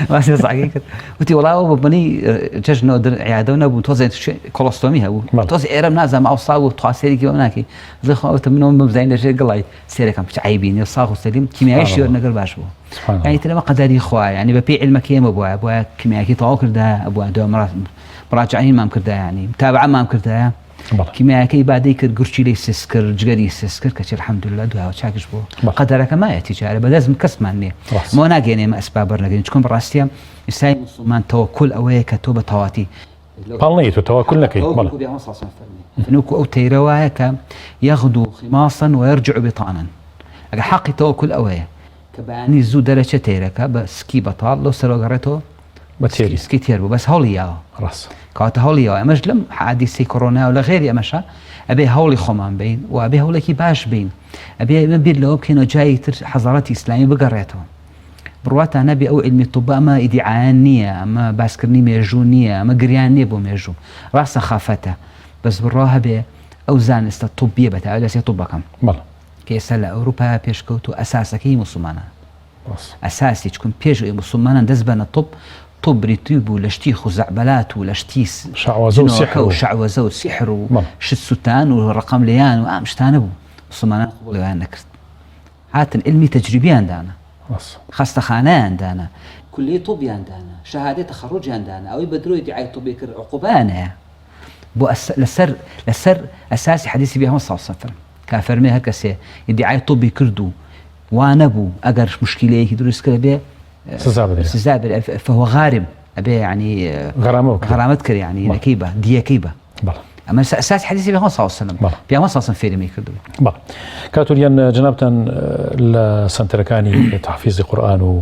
باسی زاگەی کرد وتی وەڵا ئەوە بە بنی جەژنەوە در عیادە و نەبوو تۆزێ کۆڵۆستۆمی هەبوو تۆز ئێرەم نازانم ئەوسا بوو تخوا سێرێکی بەم ناکەی دڵی خۆم وتم منەوە بمزانین لەژێر گڵای سێرەکەم چ عەیبی نییە ساغ و سەلیم کیمیایی شیوەر نەگەر باش بوو یعنی تر ئەمە قەدەری خوایە یعنی بەپێی عیلمەکەی ئێمە بوایە بوایە کیمیاکی تەواو کردایە ئەبوایە دوای مراجعینمان کردایە یعنی متابعەمان کردایە کیمیایەکەی بادەی کرد گورچیلەی سس کرد جگەری سس کرد کەچی الحمدلله دوایەوە چاکش بوو قەدەرەکە مایەتی چارە بەدەست کەسمان نییە مۆ ناگەێنێ ئێمە ئەسباب بەرنەگرین چکم بەڕاستیە ئیسای مسلمان تەوەکل ئەوەیە کە تۆ بە تەواتی پاڵ نەیت و تەواکل نەکەیت بەڵێ. وەکو ئەو تەیرە وایە کە یغدو خماصا ویرجع بطانا ئەگەر حەقی تەوەکل ئەوەیە کە بەیانی زوو دەرەچێت تەیرەکە بە سکی بەتاڵ لەو سەرەوە گەڕێتەوە بە تێری سکی تێر بوو بەس هەوڵی یاوە ڕاست کەواتە هەوڵی یاوە ئەمەش لەم حادیسەی کۆرۆنا و لە غێری ئەمەشە ئەبێ هەوڵی خۆمان بین و ئەبێ هەوڵێکی باش بین ئەبێ ئێمە بیر لەوە بکەینەوە جای تر حەزارەتی ئیسلامی بگەڕێتەوە بڕواتان نەبێ ئەو علمی طب ئەمە ئیدیعایان نییە ئەمە باسکردنی مێژوو نییە ئەمە گریان نییە بۆ مێژوو ڕاستە خافەتە بەس بڕوا هەبێ ئەو زانستە طبیە بەتایبەت لەسێ طبەکەم بەڵێ کە ئێستا لە ئەوروپا پێشکەوت و ئەساسەکەی موسڵمانان ئەساسی چکون پێش ئەوی موسڵمانان دەست بەنە طب طب بریتی بوو لە شتی خزعبلات و لە شتی شەعوەزە و سیحر و شەعوەزە و سیحر و شت سوتان و ڕقم لێیان و ئەم شتانە بوو موسڵمانان قبوڵیان نەکرد هاتن علمی تەجریبیان دانا خەستەخانەیان دانا کولیەی طبیان دانا شەهادەی تەخەڕوجیان دانا ئەوەی بە درۆی دیعای طبی کرد عقوبەیان هەیە بۆ لەسەر لەسەر ئەساسی حەدیسی پێغەمبەر صلی الله علیه و سلم کە فەرمێ هەر کەسێ ئیدعای طبی کرد و وا نەبوو ئەگەر مشکلەیەکی دروست کرد بێ سزا بدرێت سزا بدرێت فهو غارم ئەبێ یعنی غەرامە بکرێت. غەرامەت کرد یعنی نەکەی بە دیەکەی بە بەڵێ ئەمە ئەساسی حەدیسی پێغەمبەر صلی الله علیه و سلم پێغەمبەر صلی الله علیه و سلم فێری کردبوو. بەڵێ کاک توریان جەنابتان لە سەنتەرەکانی تەحفیزی قورئان و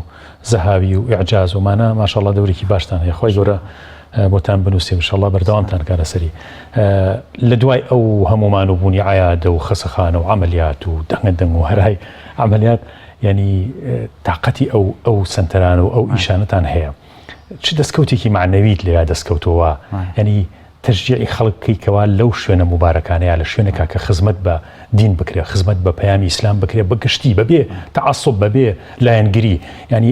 زەهاوی و ئیعجاز و مانە ماشاءاللە دەورێکی باشتان هەیە خوای گەورە بۆتان بنووسێ انشاءاللە بەردەوامتان کا لەسەری لە دوای ئەو هەمومان و بوونی عیادە و خەسەخانە و عەمەلیات و دەنگە دەنگ و هەرای عەمەلیات یعنی تاقەتی ئەو ئەو سەنتەران و ئەو ئیشانەتان هەیە چ دەستکەوتێکی معنەویت لێیا دەستکەوتەوە یعنی تەشجیعی خەڵک بکەی کەوا لەو شوێنە موبارەکانەیا لە شوێنێکا کە خزمەت بە دین بکرێ خزمەت بە پەیامی ئیسلام بکرێ بە گشتی بەبێ تەعەسوب بەبێ لایەنگری یانی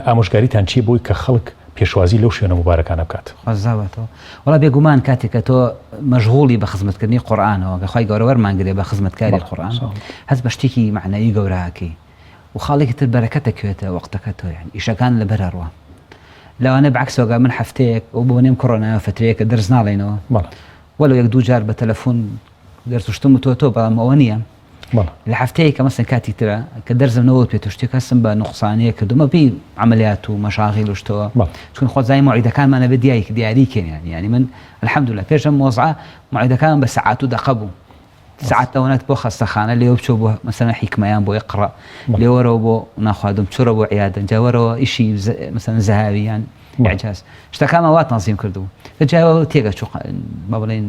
ئامۆژگاریتان چیە بۆی کە خەڵک پێشوازی لەو شوێنە موبارەکانە بکات؟ خۆزاوەتەوە وەڵا بێگومان کاتێک کە تۆ مەشغوڵی بە خزمەتکردنی قورئانەوە کە خوای گەورە وەرمانگرێ بە خزمەتکاری قورئان هەست بە شتێکی مەعنەوی گەورە ئەکەی و خاڵێکی تر بەرەکەت ئەکەوێتە وەقتەکەت تۆ یانی ئیشەکان لەبەر ئەڕوا لەوانەیە بەعکسەوە گەر من هەفتەیەک ئەو بۆ نێم کۆرۆنایە فترەیەکە دەرس ناڵێنەوە وەلو یەک دوو جار بە تەلەفۆن دەرس و شتم وتووە تۆ بەڵام ئەوە نییە لە هەفتەیەک کە مەسەن کاتی ترە کە دەرزم نەوە پێ تو شتێک هەستم بە نوقسانەیە کردومە بی عملیات و مەشاغیل و شتەوە چون خۆ زای موعیدەکانمان ئەبێ دیاری دیاری کەین یانی یانی من الحمدلله پێش ئەم وەزعە موعیدەکان بە سەعات و دەقە بوو سەعات ئەوەنەت بۆ خەستەخانە لێوە بچۆ بۆ مەسەلەن حیکمەیان بۆ ئیقڕا لێوەرەوە بۆ ناخوادم چۆرە بۆ عیادە جا وەرەوە ئیشی مەسەلەن زەهاوی یان ئیعجاز شتەکانمان وا تەنزیم کردبوو کە جایەوە تێگە چوو با بڵێین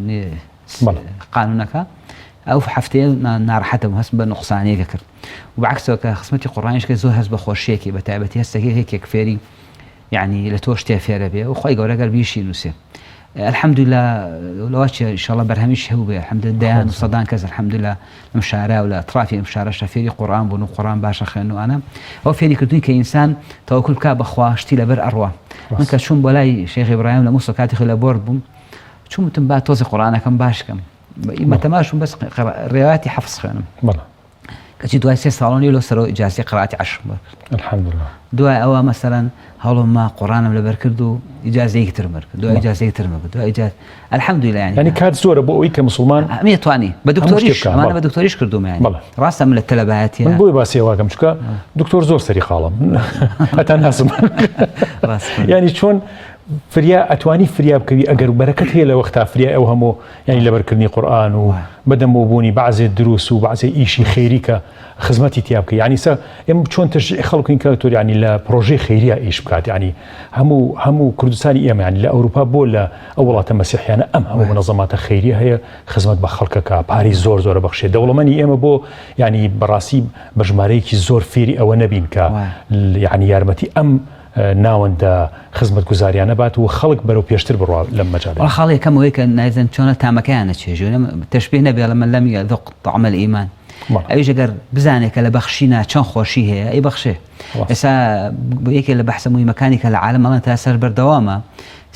قانونەکە ئەو هەفتەیە ناڕەحەتە بوو هەستم بە نوقسانیەکە کرد و بەعکسەوە کە خزمەتی قوڕانیش کرد زۆر هەست بە خۆشیەکی بە تایبەتی هەستەکەی یەکێک فێری یەعنی لە تۆ شتێ فێرە بێ و خوای گەورە گەر بیشی نووسێ الحمدللە لەوە چێ ئیشەڵا بەرهەمیش هەبوو بێ الحمدللە دەیان و سەدان کەس الحمدللە لەم شارە و لە ئەترافی ئەم شارەشە فێری قورئان بوون و قورئان باشە خوێن و ئەنا ئەو فێری کردووی کە ئینسان تەوەکول بکا بە خوا شتی لەبەر ئەڕوا من کە چووم بۆ لای شێخ ئیبراهیم لە موسڵ کاتی خۆی لە بۆرد بووم چووم وتم با تۆزی قورئانەکەم باش کەم ئیمە تەماشم بەس ڕێواتی حەفظ خوێنم بەڵێ. کەچی دوای سێ ساڵ و نیو لەو سەرەوە ئیجازەی قەرائەتی عەشرم وەرگرت. الحمدللە. دوای ئەوە مەسەلەن هەوڵم ما قوڕانم لەبەر کرد و ئیجازەیەکی ترم وەرگرت دوای ئیجازەیەکی ترم وەرگرت دوای ئیجاز الحمدللە یانی یانی کات زۆرە بۆ ئەوەی کە موسڵمان ئەمی توانی بە دکتۆریش ئەمانە بە دکتۆریش کردوومە یانی ڕاستە من لە تەلەبایەتیە من بۆی باسی ئەوە کەم چونکە دکتۆر زۆر سەری خاڵم هەتا ناسم یانی چۆن فریا ئەتوانی فریا بکەوی ئەگەر بەرەکەت هەیە لە وەختا فریای ئەو هەموو یانی لەبەرکردنی قورئان و بەدەمەوە بوونی بەعزێ دروس و بەعزێ ئیشی خێری کە خزمەتی تیا بکەی یعنی سە ئێمە چۆن تەشجیعی خەڵکین کە تۆ یعنی لە پرۆژەی خێریە ئیش بکات یعنی هەموو هەموو کوردستانی ئێمە یعنی لە ئەوروپا بۆ لە ئەو وڵاتە مەسیحیانە ئەم هەموو منەظەماتە خێریە هەیە خزمەت بە خەڵکەکە پارەی زۆر زۆرە بەخشێ دەوڵەمەنی ئێمە بۆ یعنی بەڕاستی بە ژمارەیەکی زۆر فێری ئەوە نەبین کە یعنی یارمەتی ئەم ناوەندە خزمەتگوزاریانە بات و خەڵک بەرەو پێشتر بڕوا لەم مەجالە. وەڵا خاڵی یەکەم ئەوەی کە نایزن چۆنە تامەکەیان نەچێژێ تەشبیه نەبێ ئەڵێ من لم یذق طعم الایمان ئەویش ئەگەر بزانێ کە لە بەخشینا چەند خۆشی هەیە ئەی بەخشێ ئێستا یەکێ لە بەحسە موهیمەکانی کە لە عالەم ئەڵێن تا سەر بەردەوامە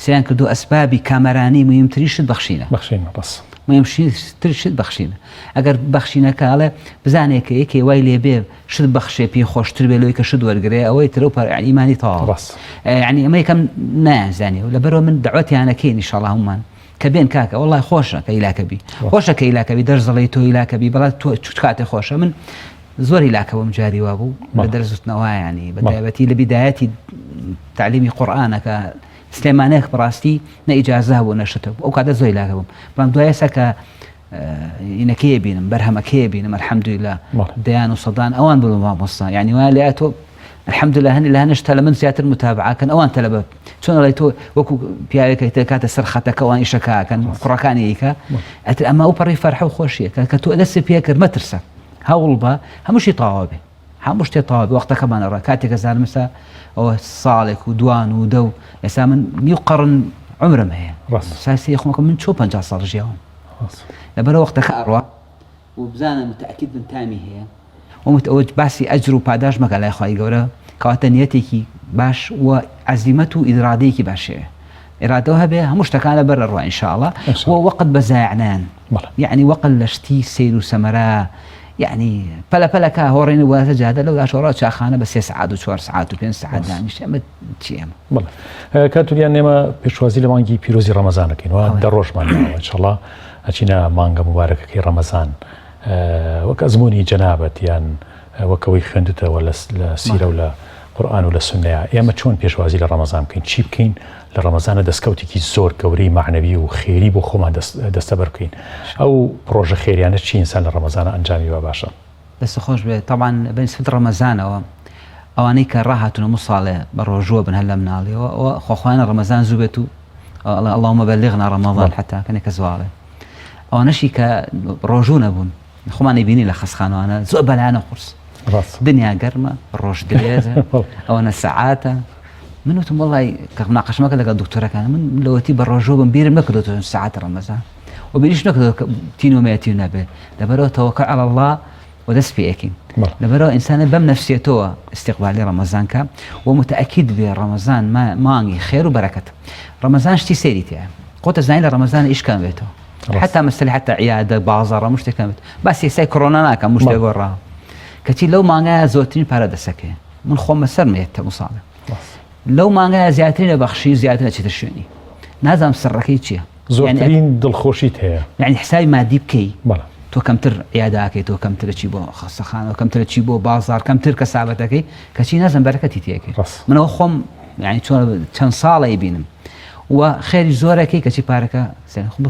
سیان کردو ئەسبابی کامەرانی موهیمترین شت بەخشینە بەخشینە بەس موهیمترین شت بەخشینە ئەگەر بەخشینەکە ئەڵێ بزانێ کە یەکێ وای لێبێ شت بەخشێ پێی خۆشتر بێ لەوەی کە شت وەرگرێ ئەوەی ترە و پار یعنی ئیمانی تەواوە ڕاست یعنی ئەمە یەکەم نایانزانی و لەبەرەوە من دەعوەتیانەکەین ئینشاڵڵا هەموومان کە بێن کاکە وەڵای خۆشە کە هیلاکە بی خۆشە کە هیلاکە بی دەرس دەڵێی تۆ هیلاکە بی بەڵام تۆ چ کاتێ خۆشە من زۆر هیلاکە بووم جاری وا بوو لە دەرس وتنەوە یعنی بە تایبەتی لە بیدایەتی تعلیمی قورئانەکە سلێمانێک بەڕاستی نە ئیجازە هەبوو نە شتە بوو ئەو کاتە زۆر هیلاکە بووم بەڵام دوای ئێستا کە ئینەکەی بینم بەرهەمەکەی بینم الحمدلله دەیان و سەدان ئەوان بوون مامۆستا یعنی وایە لە تۆ الحمدلله هەنی لە هەنش تەلە من زیاتر متابعەکەن ئەوان تەلەبە چۆن ئەڵێ تۆ وەکو پیاوێکە تێکاتە سەر خەتەکە ئەوان ئیشەکەکەن کوڕەکانی یکە ئەتر ئەمە ئەو پەڕی فەرحە و خۆشیە کە تۆ دەستی پێکرد مەترسە هەوڵ بە هەمووشی تەواو بێ هەموو شتێ تەواو بێ وەختەکەمان ئەڕا کاتێک ئەزانم ئێستا ئەوە ساڵێک و دوان و دە و ئێستا من نیو قەڕن عمرم هەیە ساسی خۆمەکە من چۆ 50 ساڵ ژیاوم لەبەرە وەختەکە ئەڕوا و بزانە متأکید بن تامی هەیە ومت ئەوە باسی ئەجر و پاداش مەکە لای خوای گەورە کەواتە نیەتێکی باش و عەزیمەت و ئیرادەیەکی باش هەیە ئیرادەوە هەبێ هەموو شتەکان لەبەر ئەڕوا ان شاء الله و وەقت بە زایع نایەن یعنی وەقت لە شتی سەیر و سەمەرە یعنی پەلە پەلەکە هۆڕێنی وازە جادە لەو داشۆڕا چاخانە بە سێ سعات و چوار سعات و پێنج سعات دانیشت ئەمە چی ئەمە بەڵێ کاک توریان ئێمە پێشوازی لە مانگی پیرۆزی ڕەمەزان دەکەین و دە ڕۆژمان ماوە ئینشاڵڵا ئەچینە مانگە موبارەکەکەی ڕەمەزان وەک ئەزموونی جەنابت یان وەک ئەوەی خوێندتەوە لە سیرە و لە قورئان و لە سوننەیا ئێمە چۆن پێشوازی لە ڕەمەزان بکەین چی بکەین لە ڕەمەزانە دەستکەوتێکی زۆر گەورەی مەعنەوی و خێری بۆ خۆمان دەستەبەر بکەین ئەو پڕۆژە خێریانە چی ئینسان لە ڕەمەزانە ئەنجامی با باشە. دەست خۆش بێ تەبعەن بە نیسبەت ڕەمەزانەوە ئەوانەی کە ڕاهاتوون هەموو ساڵێ بە ڕۆژووە بن هەر لە مناڵیەوە ئەوە خۆخوایانە ڕەمەزان زوو بێت و ئەڵێ اللهم بلغنا رمضان حتا کەنێک کەس واڵێ ئەوانەشی کە ڕۆژوو نەبوون خۆمان ئەیبینی لە خەسخانەوانە زۆر بەلایانە قورس دنیا گەرمە ڕۆژ درێژە ئەوەنە سەعاتە من وتم وڵی کە مناقشمەکە لەگەڵ دکتۆرەکان من لەوەتی بە ڕۆژوو بم بیرم نەکردۆتەوە سەعات ڕەمەزان و بیریش نەکردەوە کە تینومەیە تینو نابێ لەبەرەوە تەوەکل علی اللە و دەست پێ ئەکەین لەبەرەوە ئینسانە بەم نەفسیەتەوە استقبالی ڕەمەزان کە و متأکید بێ ڕەمەزان مانگی خێر و بەرەکەت ڕەمەزان شتی سەیری تایە خۆتە زانی لە ڕەمەزان ئیش کەم بێتەوە حتا مەسەلی حتا عیادە بازاڕە مشتێک کەم بێت باسی ئێستای کۆرۆنا ناکەم مشتێک گۆڕا کەچی لەو مانگایە زۆرترین پارە دەسەکەێ من خۆم بەسەرم یەتە مساڵە لەو مانگایە زیاترین لە بەخشی زیاتر ئەچێتە شوێنی نازانم سڕەکەی چییە زۆرترین دڵخۆشیت هەیە یعنی حسابی مادی بکەی تۆ کەمتر عیاداکەی تۆ کەمتر چی بۆ خەستەخانە کەمتر چی بۆ بازار کەمتر کەسابەتەکەی کەچی نازم بەرەکەتی تێکەی منەوە خۆم یعنی چۆن چەند ساڵە بینم و خێری زۆرەکەی کەچی پارەکە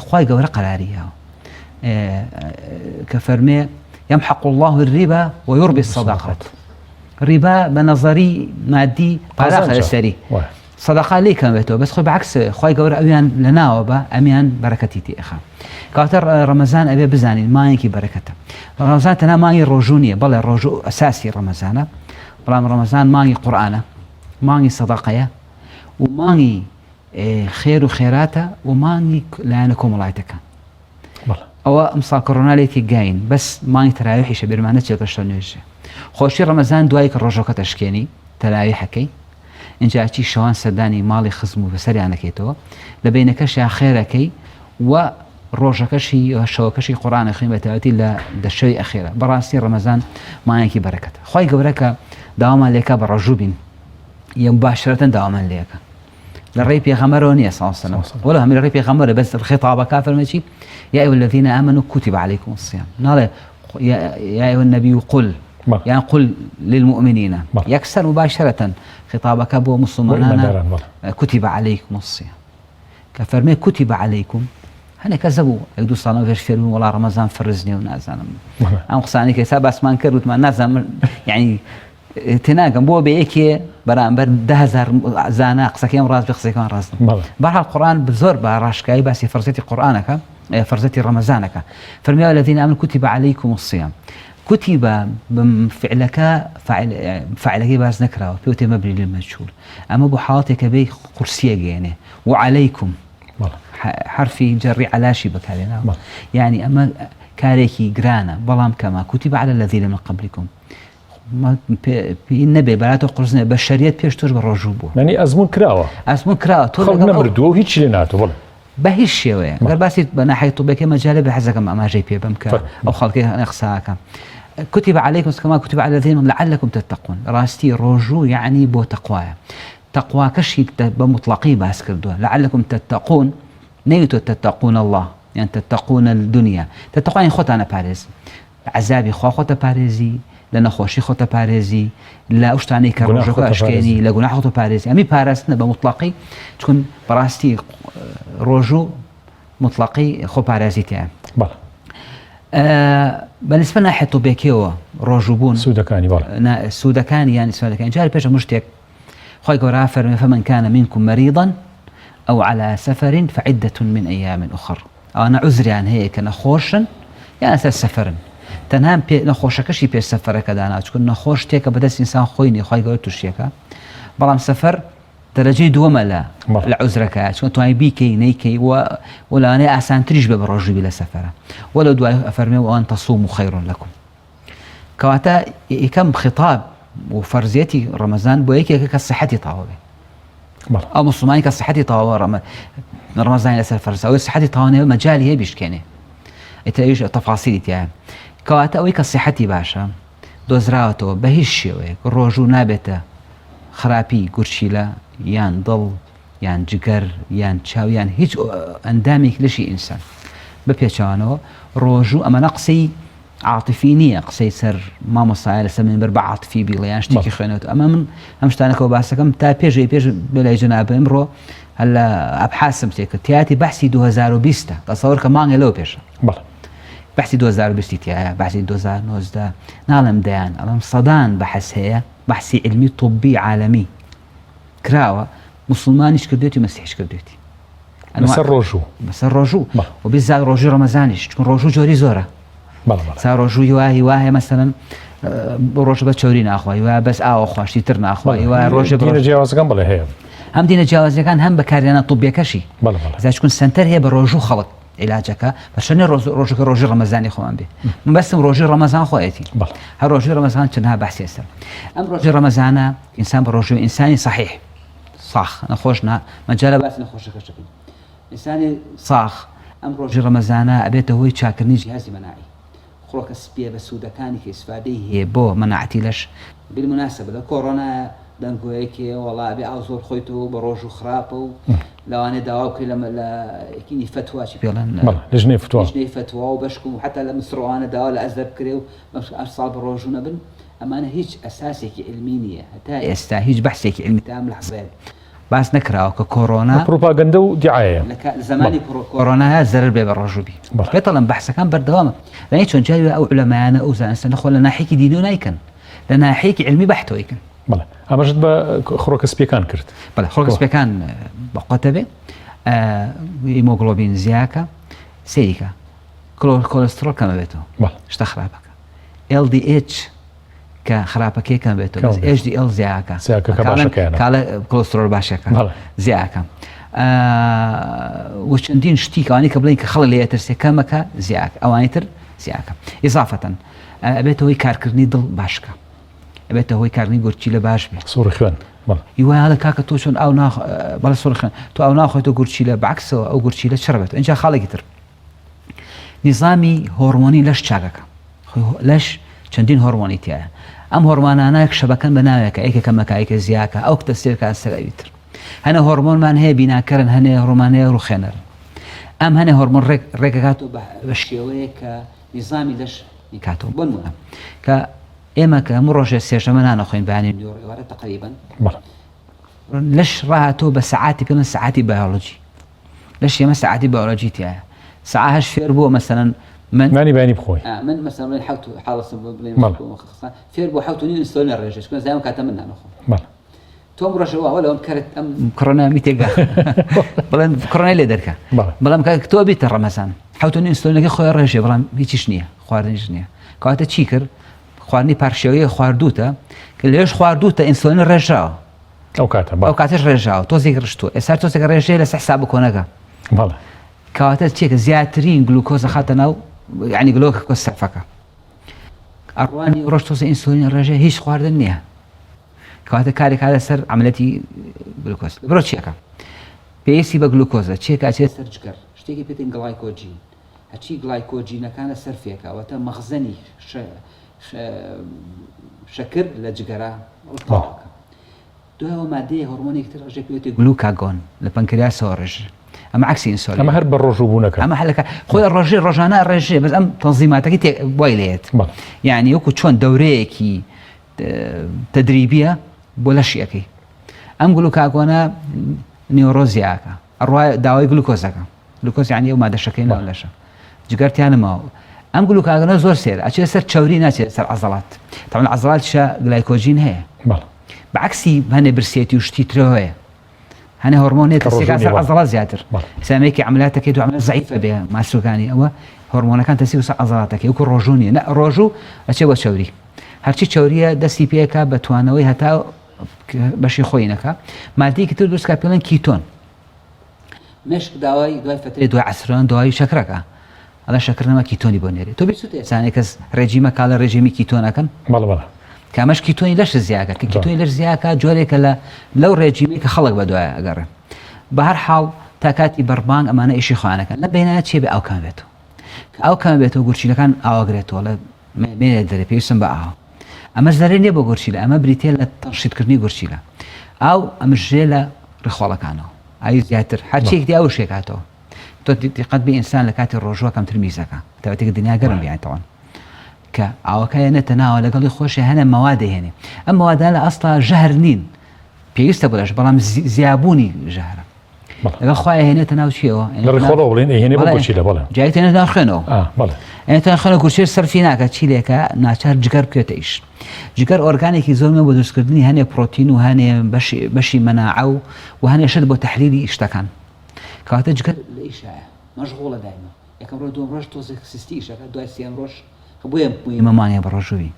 خی گەورە قەراری هاوە کە فەرمێ يمحق الله الربا ويربي الصدقات ڕیبا بە نەزەری مادی پاراخە لەسەری سەدەقا لێی کەم بێتەوە بەس خۆی بەعکس خوای گەورە ئەویان لەناوە بە ئەمیان بەرەکەتی تێخا کاتە ڕەمەزان ئەبێ بزانین مانگێکی بەرەکەتە ڕەمەزان تەنها مانگی ڕۆژوو نییە بەڵێ ڕۆژوو ئەساسی ڕەمەزانە بەڵام ڕەمەزان مانگی قورئانە مانگی سەدەقەیە و مانگی خێر و خێراتە و مانگی لایەنە کۆمەڵایەتەکان ئەوە ئەمساڵ کۆرۆنا لێ تێکگاین بەس مانگی تەراویحیشە بیرمان نەچێت کە شەو نوێژ خۆشی ڕەمەزان دوای کە ڕۆژەکە دەشکێنی تەراویحەکەی ئینجا چی شەوان سەردانی ماڵی خزم و بەسەریان دەکەیتەوە لە بینەکەشیا خێرەکەی و ڕۆژەکەشی شەوەکەشی قورئان ئەخوێنی بە تایبەتی لە دە شەوی ئەخیرە بەڕاستی ڕەمەزان مانگێکی بەرەکەتە خوای گەورە کە داوامان لێکا بە ڕۆژوو بین یە مباشرەتەن داوامان لێکە لە ڕێی پێغەمبەرەوە نییە صلی الله علیه وسلم ولا هەم لە ڕێی پێغەمبەرە بەس خطابەکە فەرمێ چی یا أيها الذين آمنوا كتب عليكم الصيام ناڵێ يا أيها النبي قل یان قل للمؤمنین یەکسەر مباشرەتەن خطابەکە بۆ مسلمانانە كتب عليكم الصيام کە فەرمێ كتب عليكم هەنێک کەس هەبوو یەک دوو ساڵ پێش فێر بووم وەڵا ڕەمەزان فەرز نییە و نازانم ئەم قسانەی کە ئێستا باسمان کرد وتمان نازانم یعنی تێناگەم بۆ بە یەکێ بەرامبەر دههزار زانا قسەکەیم ڕاست بێ قسەکان ڕاست بەرحاڵ قورآن زۆر بە ڕاشکایی باسی فەرزێتی قورآنەکە فەرزەتی ڕەمەزانەکە فەرمیاوە الذين آمنوا كتب عليكم الصيام كتب فعلەکە فاعلەکەی باس نەکراوە پێوتێ مبني للمجهول ئەمە بۆ حاڵەتێکە بێ قورسیە گەێنێ وعليكم حرفی جەڕی عەلاشی بەکارێناوە یعنی ئەمە کارێکی گرانە بەڵام کەما كتب على الذين من قبلكم نەبێ بەراتە قورس نێ بە شەریەت پێش تۆش بە ڕۆژوو بوو یعنی ئەزمون کراوە ئەزمون کراوە تۆ خەڵک نەمردووە و هیچی لێ ناتوو بڵێ بە هیچ شێوەیە گەر باسی بە ناحیە طبەکەی مەجالە بە حەزەکەم ئاماژەی پێ بم کە ئەو خەڵکی هەنە قساکە كتب عليكم كما كتب على الذين من لعلكم تتقون ڕاستی ڕۆژوو یعنی بۆ تەقوایە تەقواکەشی بە مطلقی باس کردووە لعلكم تتقون نەیتۆ تتقون الله یان تتقون الدنيا تتقون خۆتانە پارێز لە عەزابی خوا خۆتە پارێزی لە نەخۆشی خۆتە پارێزی لە ئەو شتانەی کە گوناه ڕۆژەکە خۆتە ئەشکێنی پارێزی. لە گوناح خۆتە پارێزی ئەمی پاراستنە بە موتڵەقی چون بەڕاستی ڕۆژوو موتڵەقی خۆ پارێزی تیایە. بەڵێ. بە نسبە ناحیە طبێکیەوە ڕۆژوو بوون سوودەکانی بەڵێ. نا سوودەکانی یان سوودەکانی جاری پێش هەموو شتێک خوای گەورە فەرمی فمن كان منكم مريضا أو على سفر فعدة من أيام أخر ئەوانە عوزریان هەیە کە نەخۆشن یان لەسەر سەفەرن تەنها پێ نەخۆشەکەشی پێش سەفەرەکە دانا چکون نەخۆش شتێکە بەدەست ئینسان خۆی نیە خوای گەورە توشیەکە بەڵام سەفەر دەرەجەی دووەمە لە لە عوزرەکە چون توانی بیکەی نەیکەی و و لەوانەیە ئاسانتریش بێ بە ڕۆژووی لە سەفەرە وە لەو دوای ئەفەرمێ وأن تصوموا خير لكم کەواتە یەکەم خطاب و فەرزیەتی ڕەمەزان بۆ یەکێکە کە سەحەتی تەواو بێ ئەو مسلمانی کە سەحەتی تەواوە ڕەمە ڕەمەزانی لەسەر فەرزە ئەوەی سەحەتی تەواو نەبێ مەجالی هەیە بیشکێنێ ئیتر ئەویش تەفاسیلی تیایە کەواتە ئەوەی کە سەحەتی باشە دۆزراوەتەوە بە هیچ شێوەیەک ڕۆژوو نابێتە خراپی گورچیلە یان دڵ یان جگەر یان چاو یان هیچ ئەندامێک لەشی ئینسان بە پێچەوانەوە ڕۆژوو ئەمەە قسەی عاتفی نییە قسەی سەر مامۆستایە لەسەر منبەر بە عاتفی بیڵێ یان شتێکی خوێنێت ئەمە من ئەم شتانەکەەوە باسەکەم تا پێشەوەی پێش بەلای جەناب ئمڕۆ هەر لە ئەبحاسم تێکرد تیاتی بەحسی 2020 تەسەوەر کە مانگێ لەوە پێشە بەحسی 2020 تایە بەحسی 2019 ناڵێم دەیان ئەڵم سەدان بەحس هەیە بەحسی علمی طبی عالەمی کراوە مسلمانیش کردێتی مەسیحش کردێتی بەسەر ڕۆژوو بەسەر ڕۆژوو و بیزات ڕۆژی ڕەمەزانیش چون ڕۆژوو جۆری زۆرە سا ڕۆژووی وا هیوا هەیە مەسەلەن ڕۆژ بە چوری ناخوای وایە بەس ئاوە خواشتی تر ناخوای وایە ڕۆژێ دینە جیاوازەکان بڵێ هەیە هەم دینە جیاوازەکان هەم بەکارێنە طبیەکەشی زا چکون سنتەر هەیە بە ڕۆژوو خەڵک عیلاجەکە بەشەنێ ڕۆژەکە ڕۆژی ڕەمەزانی خۆمان بێ من بەسم ڕۆژی ڕەمەزان خۆیەتی هەر ڕۆژی ڕەمەزان چەندها بەحسی ئێستا ئەم ڕۆژی ڕەمەزانە ئینسان بە ڕۆژوو ئینسانی صحیح ساخ نەخۆش نا مەجالە باسی نەخۆشەکەش دەکەین ئینسانی ساخ ئەم ڕۆژی ڕەمەزانە ئەبێتە هۆی چاکردنی جیهازی مەناعی خڕۆکە سپیە بە سوودەکانی کە ئیسفادەی هەیە بۆ مەناعەتی لەش بالمناسبە لە کۆڕۆنا دەنگۆیەکێ وەڵا ئەبێ ئاو زۆر خۆیتەوە بە ڕۆژ و خراپە و لەوانەیە داوا بکرێت لە لە یەکینی فەتوا چی پێڵێن لژنەی فتوا لژنەی فەتوا و بەشکم و حتا لە مسڕوانە داوا لە ئەزهەر بکرێ و ئەم ساڵ بە ڕۆژوو نەبن ئەمانە هیچ ئەساسێکی عیلمی نییە هەتا ئێستا هیچ بەحسێکی عیلمی تا ئەم لەحزەیە باس نەکراوە کە کۆرۆنا پروپاگەندە و دیعایەیە. لە زەمانی کۆرۆنایا زەرەر بێ بە ڕۆژوو بی. پێت ئەڵێم بەحسەکان بەردەوامە. لانی چۆن جاری وایە ئەو عولەمایانە ئەو زانستە نەخۆ لە ناحیەکی دینیەوە نایکەن لە ناحیەکی عیلمی بەحتەوە ئەیکەن. بەڵێ ئاماژەت بە خڕۆکە سپیەکان کرد. بەڵێ خڕۆکە سپیەکان بەقوەتە بێ هیمۆگڵۆبین زیاکە سەیریکە کۆلسترۆڵ کەمە بێتەوە شتە خراپەکە. LDH کە خراپەکەی کەم بێتەوە بەس HDL زیاکە کاڵە کۆلسترۆل باشەکە زیاکە و چەندین شتی کەوانی کە بڵین کە خەڵک لێ ترسێ کەمەکە زیاک ئەوانی تر زیاکە ئیزافەتەن ئەبێتەوەی کارکردنی دڵ باشکە ئەبێتە هۆی کارنی گورچیلە باش بێت سوڕی خوێن هیوایە کاکە تۆ چۆن ئەو ناخ بەڵێ سوڕی خوێن تۆ ئەو ناخۆی تۆ گورچیلە بەعکسەوە ئەو گورچیلە چڕ بێت اینجا خاڵێکی تر. نیزامی هۆرمۆنی لەش چاکەکە. لەش چەندین هۆرمۆنی تیایە. ئەم هۆرمۆنانە شەبەکەن بە ناوێکە، یەکێ کەمەکە، یەکێ زیاکە، ئەو تەسیرکە سەر ئەوی تر. هەنێ هۆرمۆنمان هەیە بیناکەرن، هەنێ هۆرمۆن هەیە ڕوخێنەرن. ئەم هەنێ هۆرمۆن ڕێک ڕێکەکاتەوە بە شێوەیەک کە نیزامی لەش بیکاتەوە. بۆ نموونە کە ئێمە کە هەموو ڕۆژێ سێشەمە نان ئەخۆین بەیانی و نیوەڕۆ ئێوارە تەقریبەن لەش ڕاهاتووە بە سەعاتی پێڵێن سەعاتی بایۆلۆجی. لەشی ئێمە سەعاتی بایۆلۆجی تیایە سەعا هەش فێر بووە مەسەلەن من نانی بەیانی بخۆی من مەسەلەن بڵێن حەوت حاڵە بڵێن فێر بوو حەوت و نیو ئینسۆلین ڕێژێ چونکە زایەم کاتە من نانەخۆم بەڵێ تۆم ڕۆژەوە وەلو ئەم کەرت ئەم کۆرۆنا میتێگا بڵێن کۆرۆنای لێ دەرکە بەڵام کاک تۆ بیتە ڕەمەزان حەوت و نیو ئینسۆلینەکەی خۆی ڕێژێ بەڵام هیچیش نییە خواردنیش نییە کەواتە چی کرد خواردنی پارشێوەیە خواردوتە کە لێش خواردوتە ئینسۆلین ڕێژراوە ئەو کاتە ئەو کاتەش ڕێژاوە تۆزێک ڕشتووە ئێستا تۆزێک ڕێژەیە لەسەر حساب کۆنەکە بەڵێ کەواتە چێکە زیاترین گلوکۆزە خاتە ناو یعنی گلۆکە کۆ سەرفەکە ئەڕوانی ڕۆژ تۆزە ئینسولین ڕێژە هیچ خواردن نییە کەواتە کارێک هاتە سەر عملەتی گلوکۆز بڕۆ چیەکە پێویستی بە گلوکۆزە چێکە ئەچێت سەر جگەر شتێکی پێتن گڵایکۆجین هەچی گڵایکۆجینەکانە سەرفێکە واتە مەخزەنی شەکر لە جگەرە تەواوکە. دوای ئەوە مادەیە هۆرمۆنێکی تر ڕژێ پێوتێ گلوکاگۆن لە پەنکریاسەوە ڕژ ئەمە عەکسی ئینسۆلین ئەمە هەر بە ڕۆژوو بوونەکە ئەمە هەلەکە خۆی ڕۆژێ ڕۆژانە ڕێژێ بەس ئەم تەنزیماتەکەی تێ وای لێت یعنی وەکو چۆن دەورەیەکی تەدریبیە بۆ لەشیەکەی ئەم گلوکاگۆنە نیۆرۆزیاکە ئەڕوا داوای گلوکۆزەکە گلوکۆز یعنی ئەو مادە شەکرەی ناو لەشە جگەر تیا نەماوە ئەم گلوکاگۆنە زۆر سێر ئەچێت سەر چەوری ناچێت سەر عەزەڵات تەبعەن عەزەڵاتیشە گلایکۆجین هەیە بە عەکسی هەنێ برسێتی و شتی ترە هەیە هەنێ هۆرمۆن هەیە تەسیرەکان سەر عەزەڵات زیاتر سامێکی عملاتەکەی دو عملات زەعیفە بێ ماسوەکانی ئەوە هۆرمۆنەکان تەسیر سەر عەزەڵاتەکەی وەکو ڕۆژوو نییە نە ڕۆژوو ئەچێ بۆ چەوری هەرچی چەوریە دەستی پێکا بە توانەوەی هەتا بەشی خۆی نەکا مادەیەکی تر دروست کا پێڵێن کیتۆن مێشک داوای دوای فترەی دوای عەسران دوای شەکرەکە ئەڵێ شەکر نەما کیتۆنی بۆ نێرێ تۆ بیست ئێسانێ کەس ڕێجیمە کاڵە ڕێژیمی کیتۆنەکەن بەڵێ بەڵێ کامەش کیتۆنی لەش زیاکە کە کیتۆنی لەش زیاکە جۆرێکە لە لەو ڕێجیمەی کە خەڵک بە دوای ئەگەڕێ بە هەر حاڵ تا کاتی بەربانگ ئەمانە ئیشی خۆیانەکەن لە بینایە چێ بێ ئاو کەم بێتەوە کە ئاو کەم بێتەوە گورچیلەکان ئاوەگرێتەوە لە مێنێ دەرێ پێویستم بە ئاو ئەمە زەرەر نیە بۆ گورچیلە ئەمە بریتیە لە تەنشیتکردنی گورچیلە ئاو ئەمژێ لە ڕیخۆڵەکانەوە ئاوی زیاتر هەرچیەک دی ئەو شێکاتەوە تۆ دیقەت بێ ئینسان لە کاتی ڕۆژوە کەمتر میزەکە تاوەتێک دنیا گەرم بیانتەوەن کە ئاوەکە نێتە ناوە لەگەڵی خۆشی هەنە مەوا دەهێنێ ئەم مەوادە لە ئەستا ژەهر نین پێویستە بۆ لەش بەڵام زیابوونی ژەهرە لەگەڵ خۆی هێنێتە ناو چیەوە لە ڕیخۆڵەوە بڵێن ئەیهێنێ بۆ گورچیلە بەڵێ جای تێنێت ناو خوێنەوە بەڵێ ئێتە خوێنە گورچیلە سەرفی ناکات چی لێکە ناچار جگەر بکەوێتە ئیش جگەر ئۆرگانێکی زۆرمە بۆ دروستکردنی هەنێ پرۆتین و هەنێ بەشی بەشی مەناعە و و هەنێ شت بۆ تەحلیلی شتەکان کەواتە جگەر لە ئیشایە مەشغوڵە دایمە یەکەم ڕۆژ دووەم ڕۆژ تۆزێک سستی ئیشەکە دوای سێم ڕۆژ کە بۆیە مهمە مانگێ بە ڕۆژووی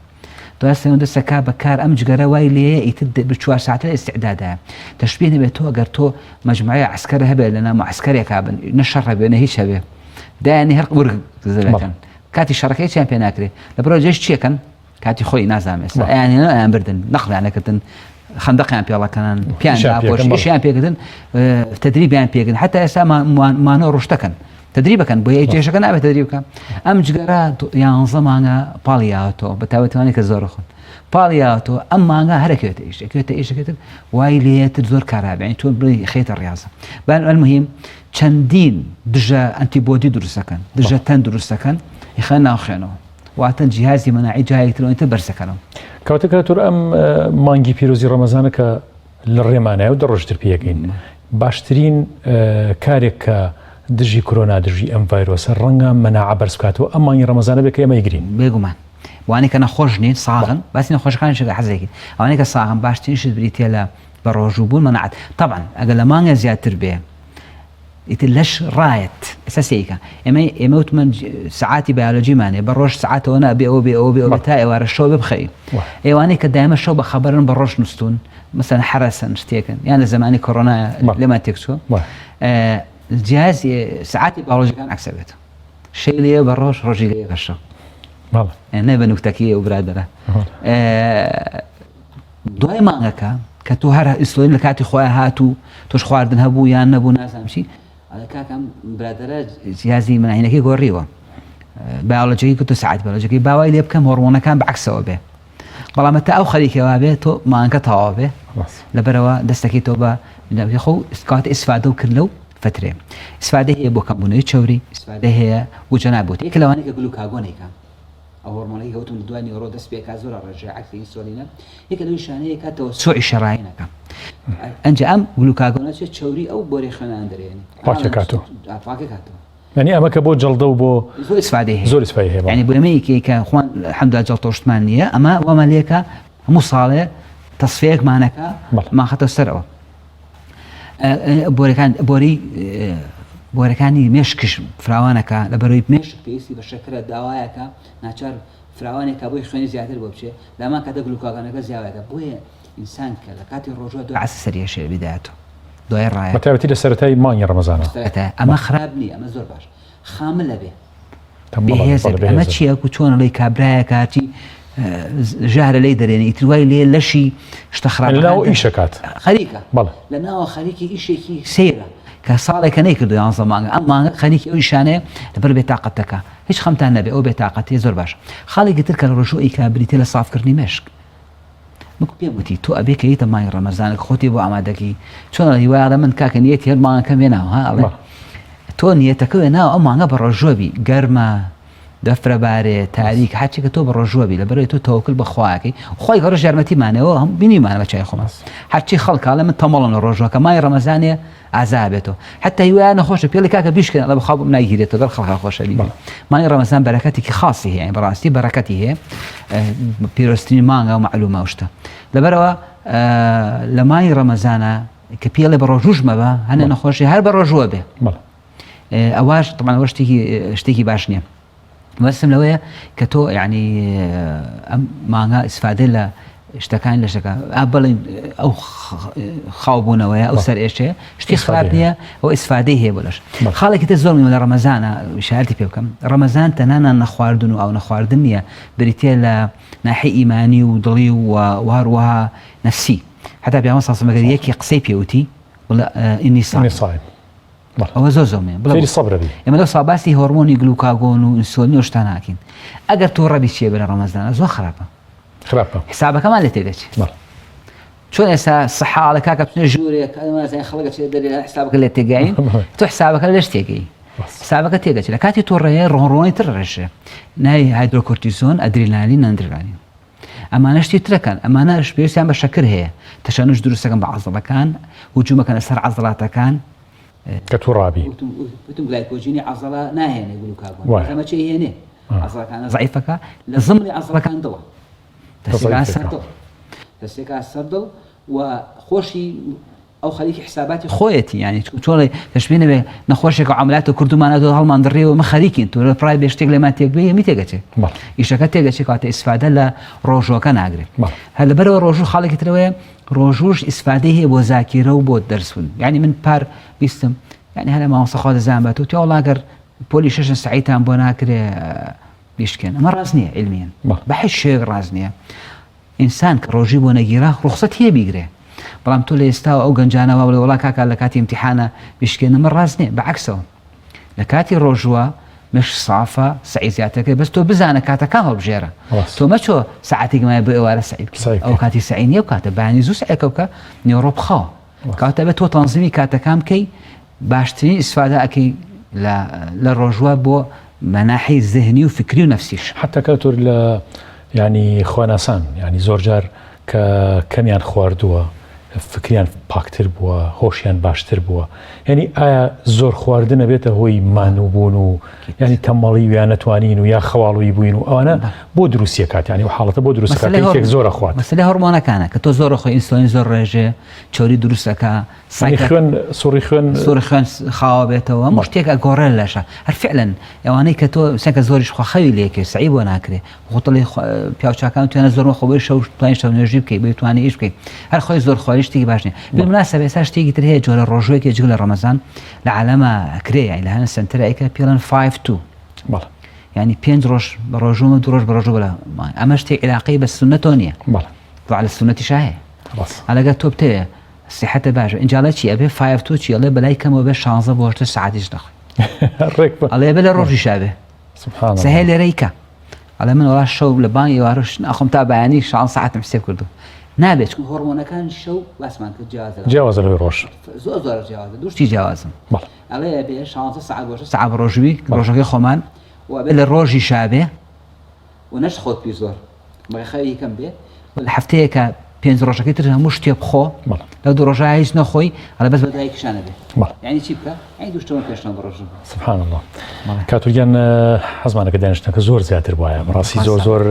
دوای سێ دەست دەکا بە کار ئەم جگەرە وای لێیە ئیتر 24 ساعتە لە ئیستعدادایە تەشبیه نەبێت تۆ ئەگەر تۆ مەجموعەی عەسکەر هەبێت لە ناو معەسکەرێکا بن نە شەڕ هەبێ نە هیچ هەبێ دایانی هەر ورگ زلەکەن کاتی شەڕەکە هیچیان پێ ناکرێ لە بڕۆ جێش چیەکەن کاتی خۆی نازانم ئێستا ئەیان هێنا ئەیان بردن نەقلیان نەکردن خەندەقیان پێڵەکەنان پیان ئیشیان پێکردن تدریبیان پێکردن حتا ئێستا مانۆ ڕشتەکەن تدریبەکەن بۆ یەک جێشەکە نابێت تدریب بکە ئەم جگەرە یانزە مانگە پاڵی یاوەتەوە بە تاوەتوانێک کە زۆر خۆن پاڵی یاوەتەوە ئەم مانگە هەرەکەوێتە ئیش ئەکەوێتە ئیشەکەتر وای لێتر زۆر کارابێن تۆ بڵێ خێتە ڕاضە بان المهم چەندین دژە ئەنتیبۆدی دروستەکەن دژە تەن دروستەکەن یخە ناوخێنەوە واتە جیهازی مەناعی جایەک تر ئەوەی تر بەرزەکەنەوە. کەواتە کاک دکتۆر ئەم مانگی پیرۆزی ڕەمەزانە کە لە ڕێمانایە و دە ڕۆژتر پێیەکەین باشترین کارێک کە دژی کۆرۆنا دژی ئەم ڤایرۆسە ڕەنگە مەناعە بەرز بکاتەوە ئەم مانگی ڕەمەزانە بێ کە ئێمە یگرین. بێگومان وانەی کە نەخۆش نین ساغن باسی نەخۆشەکانیش حەزێکی ئەوانەی کە ساغن باشترین شت بریتیە لە بە ڕۆژوو بوون مەناعەت تەبعەن ئەگەر لە مانگە زیاتر بێ ئیتر لەش ڕایەت ئێستا سەیرکە ئێمە ئێمە وتمان سەعاتی بایۆلۆجیمان هەیە بە ڕۆژ سەعاتەوە نا بێ ئەوە بێ ئەوە بێ ئەوە تا ئێوارە شەو بێ بخەوین ئێوانەی کە دایمە شەو بە خەبەرن بە ڕۆژ نووستون مەسەن حەرەسن شتێکن یان لە زمانی کۆرۆنا لێمان تێکچووە جیاز سەعاتی بایۆلۆجیەکان عەکسە بێت شەی لێ بە ڕۆژ ڕۆژی لێ بە شەو نە بە نوکتەکەی ئەو برادەرە دوای مانگەکە کە تۆ هەر ئینسولین لە کاتی خۆیان هات و تۆش خواردن هەبوو یان نەبوو نازانم چی ئەڵێ کاکە ئەم برادەرە جیازی مناهینەکەی گۆڕیوە. بایۆلۆجیەکەی کە تۆ سەعات بایۆلۆجیەکەی باوای لێ بکەم هۆرمۆنەکان بە عەکسەوە بێ بەڵام تا ئەو خەریکەوە بێ تۆ مانگە تەواو بێ لەبەرەوە دەستەکەی تۆ بە خۆ کات ئیسفادە و کرد لەو فترێ ئیسفادە هەیە بۆ کەمبوونەوەی چەوری ئیسفادە هەیە و جەنابوت یەکە لەوانەیە کە گلوکاگۆنێکە ئەو هۆرمۆنەی گەوتم لە دوای نیوەڕۆ دەست پێکا زۆر ڕێژەی عەکسی ئینسۆلینە یەکە لەو شانەیە کە تەوەسوعی شەڕاینەکە ئەنجا ئەم گلوکاگۆنە چێت چەوری ئەو بۆری خوێنان دەرێنێ پاکەکاتەوە پاکەکاتەوە یانی ئەمە کە بۆ جەڵدە و بۆ زۆر ئیسفادەی هەیە زۆر ئیسفادەی هەیە یانی بۆ ئێمە یەکێک کە خوان الحمدلله جەڵتە و شتمان نییە ئەمە وامان لێکە هەموو ساڵێ تەسفیەکمانەکە ماخەتە سەرەوە بۆرەکان بۆری بۆرەکانی مێشکش فراوانەکە لە بەرەوەی مێشک پێویستی بە شەکرە داوایەکە ناچار فراوانێکە بۆی خوێنی زیاتر بۆ بچێ لامان کاتە گلوکاگانەکە زیاوەکە بۆیە ئینسان کە لە کاتی ڕۆژوە دوای عەسر سەری ئەشێ بداتەوە دوای ڕایە بە تایبەتی لە سەرەتای مانگی ڕەمەزانەوە سەرەتا ئەمە خراپ نییە ئەمە زۆر باش خاملە بێ بێهێزە بێ ئەمە چییە کو چۆن ئەڵێی کابرایەک هاتی ژەهرە لێی دەرێنێ ئیتر وای لێ لەشی شتە خراپەکان لەناو ئیشەکات خەریکە بەڵێ لەناوە خەریکی ئیشێکی سەیرە کە ساڵێکە نەیکردو یانزە مانگە ئەم مانگە خەریکی ئەو ئیشانەیە لەبەر بێتاقەتەکە هیچ خەمتان نەبێ ئەو بێتاقەتیە زۆر باشە خاڵێکی تر کە لە ڕۆژوو ئەیکا بریتیە لە سافکردنی مێشک وەک پێم وتی تۆ ئەبێ کە یتە مانگی ڕەمەزانەکە خۆتی بۆ ئامادەکی چۆن ئەڵێ وای ئەڵێ من کاکە نیەتی هەر مانگەکەم وێناوە ها ئەڵێ تۆ نیەتەکە وێناوە ئەو مانگە بە ڕۆژوە بی گەرمە دەفرە بارێ تاریک هەرچی کە تۆ بە ڕۆژوە بی لەبەرەوەی تۆ تەوەکل بە خواکەی خۆی گەڕش یارمەتیمانەوە هەم بینیمانە بە چای خۆمان هەرچی خەڵکاڵێ من تەمەڵم لە ڕۆژوەکە مای ڕەمەزانێ ئازا بێتەوە حتا هیوایە نەخۆشە پێڵی کاکە بیشکێن ئەڵێ بەخوا بۆم ناگیرێتەوە گەڵ خەڵکا خۆشە بی مانگی ڕەمەزان بەرەکەتێکی خاصی هەیە بەڕاستی بەرەکەتی هەیە پیرۆزترین مانگە و مەعلومە و شتە لەبەرەوە لە مانگی ڕەمەزانە کە پێڵێ بە ڕۆژوش مەبە هەنێ نەخۆشی هەر بە ڕۆژووە بێ ئەوەش طبعا ئەوە شتێکی شتێکی باش نییە مەبەستم لەوەیە کە تۆ یعنی ئەم مانگا ئیسفادە لە شتەکان لە شتەکە بڵێن ئەو خاوبوونەوەیە ئەو سەر ئێشەیە شتی خراپ نییە ئەو ئیسفادەی هەیە بۆ لەش خاڵێکی تر زۆر لە ڕەمەزانە شارتی پێ بکەم ڕەمەزان تەنانە نەخواردن و ئەو نەخواردن نییە بریتە لە ناحی ئیمانی و دڵی و هەروەها نەفسی حتا پیامبەر صلی الله علیه یەکی قسەی پێوتی بڵێ إني صائم ئەوە زۆر زۆر مهمە. بڵێ فێری سەبرە بی. ئێمە لەو سا باسی هۆرمۆنی گلوکاگۆن و ئینسۆلین و شتان ناکەین. ئەگەر تووڕە بی چیە بێ لە ڕەمەزانا زۆر خراپە. خراپە. حسابەکەمان لێ تێدەچێ. بەڵێ. چۆن ئێستا سەحاڵە کاکە بچنە ژوورێ نازانین خەڵک ئەچێتە دەرێ حسابەکە لێ تێگەین تۆ حسابەکە لەش تێگەی. حسابەکە تێدەچێت لە کاتی تووڕەیە ڕۆنڕۆنی تر ڕێژێ ناوی هایدرۆکۆرتیزۆن ئەدرینالین ئەندرینالین ئەمانە شتی ترەکەن ئەمانەش پێویستیان بە شەکر هەیە تەشەنوج دروستەکەن بە عەزەڵەکان هجومەکەنە سەر عەزەڵاتەکان کە توڕابی وتم گلایکۆجینی عەزەڵە ناهێنێ گلوکاگۆن ئەمە چی هێنێ عەزەڵەکانە زەعیفەکە لە زمنی عەزەڵەکان دڵە دەستێکا سەر دڵ دەستێکا سەر دڵ و خۆشی ئەو خەریکی حساباتی خۆیەتی یانی چۆڵێ تەشبیه نەبێ نەخۆشێک و عملات و کردومانە تۆ هەڵمان دڕیەوە مە خەریکین تۆ لە پرای بێ شتێک لێمان تێک بێ یەمی تێگەچێ ئیشەکە تێگەچێ کاتە ئیسفادە لە ڕۆژوەکە ناگرێ هەر لەبەرەوە ڕۆژوو خاڵێکی ترەوەیە ڕۆژوش ئیسفادەی هەیە بۆ زاکیرە و بۆ دەرسون یعنی من پار بیستم یعنی هەر مامۆستا خوا دەزان بە تۆ تێوەڵا گەر پۆلی شەشن سەعیتان بۆ ناکرێ بیشکێن ئەمە ڕاست نییە علمیان بە هیچ شێوەیەک ڕاست نییە ئینسان کە ڕۆژی بۆ نەگیرا ڕوخسەت هەیە بیگرێ بەڵام تۆ لە ئێستاوە ئەو گەنجانە وا بڵێ وەڵا کاکە لە کاتی ئیمتیحانە بیشکێنە من ڕاست نییە بە عەکسەوە لە کاتی ڕۆژووە مش سافە سەعی زیاترەکەی بەس تۆ بزانە کاتەکان هەڵبژێرە تۆ مەچۆ سەعاتێک مایە بۆ ئێوارە سەعی بکەی ئەو کاتی سەعی نییە و کاتە بەیانی زوو سەعیەکە بکە نیوەڕۆ بخەوە کاتە بێت تۆ تەنزیمی کاتەکان بکەی باشترین ئیسفادە ئەکەی لە لە ڕۆژوە بۆ مەناحی زهنی و فکری و نەفسیش. حەتا کە تۆر لە یانی خواناسان یانی زۆر جار کە کەمیان خواردووە فکریان پاکتر بووە هۆشیان باشتر بووە یعنی ئایا زۆر خواردن ئەبێتە هۆی مانووبوون و یعنی تەمەڵی و یا نەتوانین و یا خەواڵووی بووین و ئەوانە بۆ دروستیە کات یعنی و حاڵەتە بۆ دروستەکە مەسەلەی هۆر... یەکێک زۆرە خوات مەسەلەی هۆرمۆنەکانە کە تۆ زۆرە خۆی ئینسۆلین زۆر ڕێژێ چۆری دروستەکە یعنی خوێن سوڕی خوێن سوڕی خوێن خاوە بێتەوە هەموو شتێک ئەگۆڕێ لەشە هەر فعلەن ئەوانەی کە تۆ سەکە زۆریش خوا خەوی لێکێ سەعی بۆ ناکرێ خۆتڵی پیاوچاکان توانە زۆر خۆ بۆی شەو توانین شەو نوێژی بکەی بۆی توانێ ئیش بکەی هەر خۆی زۆر خۆری شتێکی باش نییە بالمناسبە ئێستا شتێکی تر هەیە جۆرە ڕۆژوێکی جگە لە ڕەمەزان لە عالەمە کرێ یانی لە هەنە سەنتەرێکە پێڵەن 5 2 بەڵێ یعنی پێنج ڕۆژ بە ڕۆژوومە دوو ڕۆژ بە ڕۆژوو بەلا ئەمە شتێک عیلاقەی بە سوننەتەوە نییە بەڵێ طبعا لە سوننەتیشا هەیە ڕاست ئەلەگەر تۆ بتەوێ سیحەتە باشە ئینجا ئەڵێ چی ئەبێ فایڤ تو چی ئەڵێ بەلای کەمەوە بێ 16 بۆ 18 سەعاتیش نەخۆی ڕێک بە ئەڵێ بێ لە ڕۆژیشا بێ. سبحان سەهێ لێرەی کە ئەڵێ من وڵا شەو لە بانگ ئێوارەش ناخۆم تا بەیانی شان سەعاتم حسێب کردو نابێت چون هۆرمۆنەکان شەو باسمان کرد جیاوازە جیاوازە لەوەی ڕۆژ زۆر زۆر جیاوازە دوو شتی جیاوازن ئەڵێ بێ 16 سەعات بۆ سەعات ڕۆژوی ڕۆژەکەی خۆمان و ئەبێ لە ڕۆژی شابێ و نەش خۆت پی زۆر بەڵێ خەوی کەم بێ لە هەفتەیەکە پێنج ڕۆژەکەی تر هەموو شتێ بخۆ لەو دوو ڕۆژە هیچ نەخۆی ئەڵێ بەس بە دوای کشانە بێ یعنی چی بکە یعنی دوو شتەوە پێشنەوە بڕۆژن سبحان الله کاتور گیان حەزمانەکە دانیشتنەکە زۆر زیاتر وایە بەڕاستی زۆر زۆر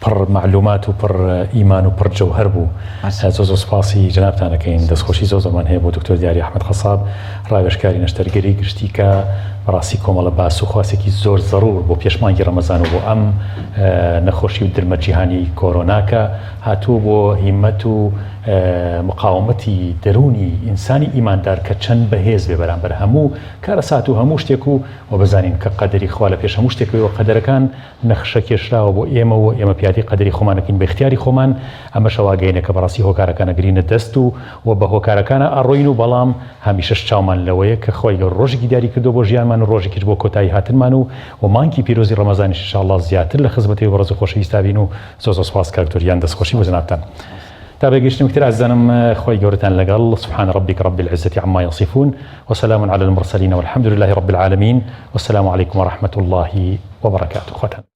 پڕ معلومات و پڕ ئیمان و پڕ جەوهەر بوو زۆر زۆر سپاسی جەنابتانەکەین دەستخۆشی زۆر زۆرمان هەیە بۆ دکتۆر دیاری ئەحمەد قەساب ڕاوێژکاری نەشتەرگەری گشتی کە بەڕاستی کۆمەڵە باس و خواسێکی زۆر زەڕور بۆ پێش مانگی ڕەمەزان و بۆ ئەم نەخۆشی و درمە جیهانی کۆرۆنا کە هاتووە بۆ هیمەت و مقاومەتی دەروونی ئینسانی ئیماندار کە چەند بەهێز بێ بەرامبەر هەموو کارەسات و هەموو شتێک و وە بزانین کە قەدەری خوا لە پێش هەموو شتێکەوەیە و قەدەرەکان نەخشە کێشراوە بۆ ئێمە و ئێمە پیادەی قەدەری خۆمان ئەکەین بە ئیختیاری خۆمان ئەمەشە واگەیەنێ کە بەڕاستی هۆکارەکان ئەگرینە دەست و و بە هۆکارەکانا ئەڕۆین و بەڵام هەمیشەش چاومان لەوەیە کە خوای گەورە ڕۆژێکی دیاری کردووە بۆ ژیانمان و ڕۆژێکیش بۆ کۆتایی هاتنمان و و مانگی پیرۆزی ڕەمەزانیش ان شاء اللە زیاتر لە خزمەتی بەڕێز و خۆشەویستا بین و زۆر زۆر سوپاس کاک دکتۆر گیان دەستخۆشی بۆ جەنابتان تا بەگەیشتنێکی تر ئازیزانم خوای گەورەتان لەگەڵ سبحان ربک رب العزة عما يصفون وسلام على المرسلين والحمد لله رب العالمين والسلام عليكم ورحمة الله وبركاته خواتان.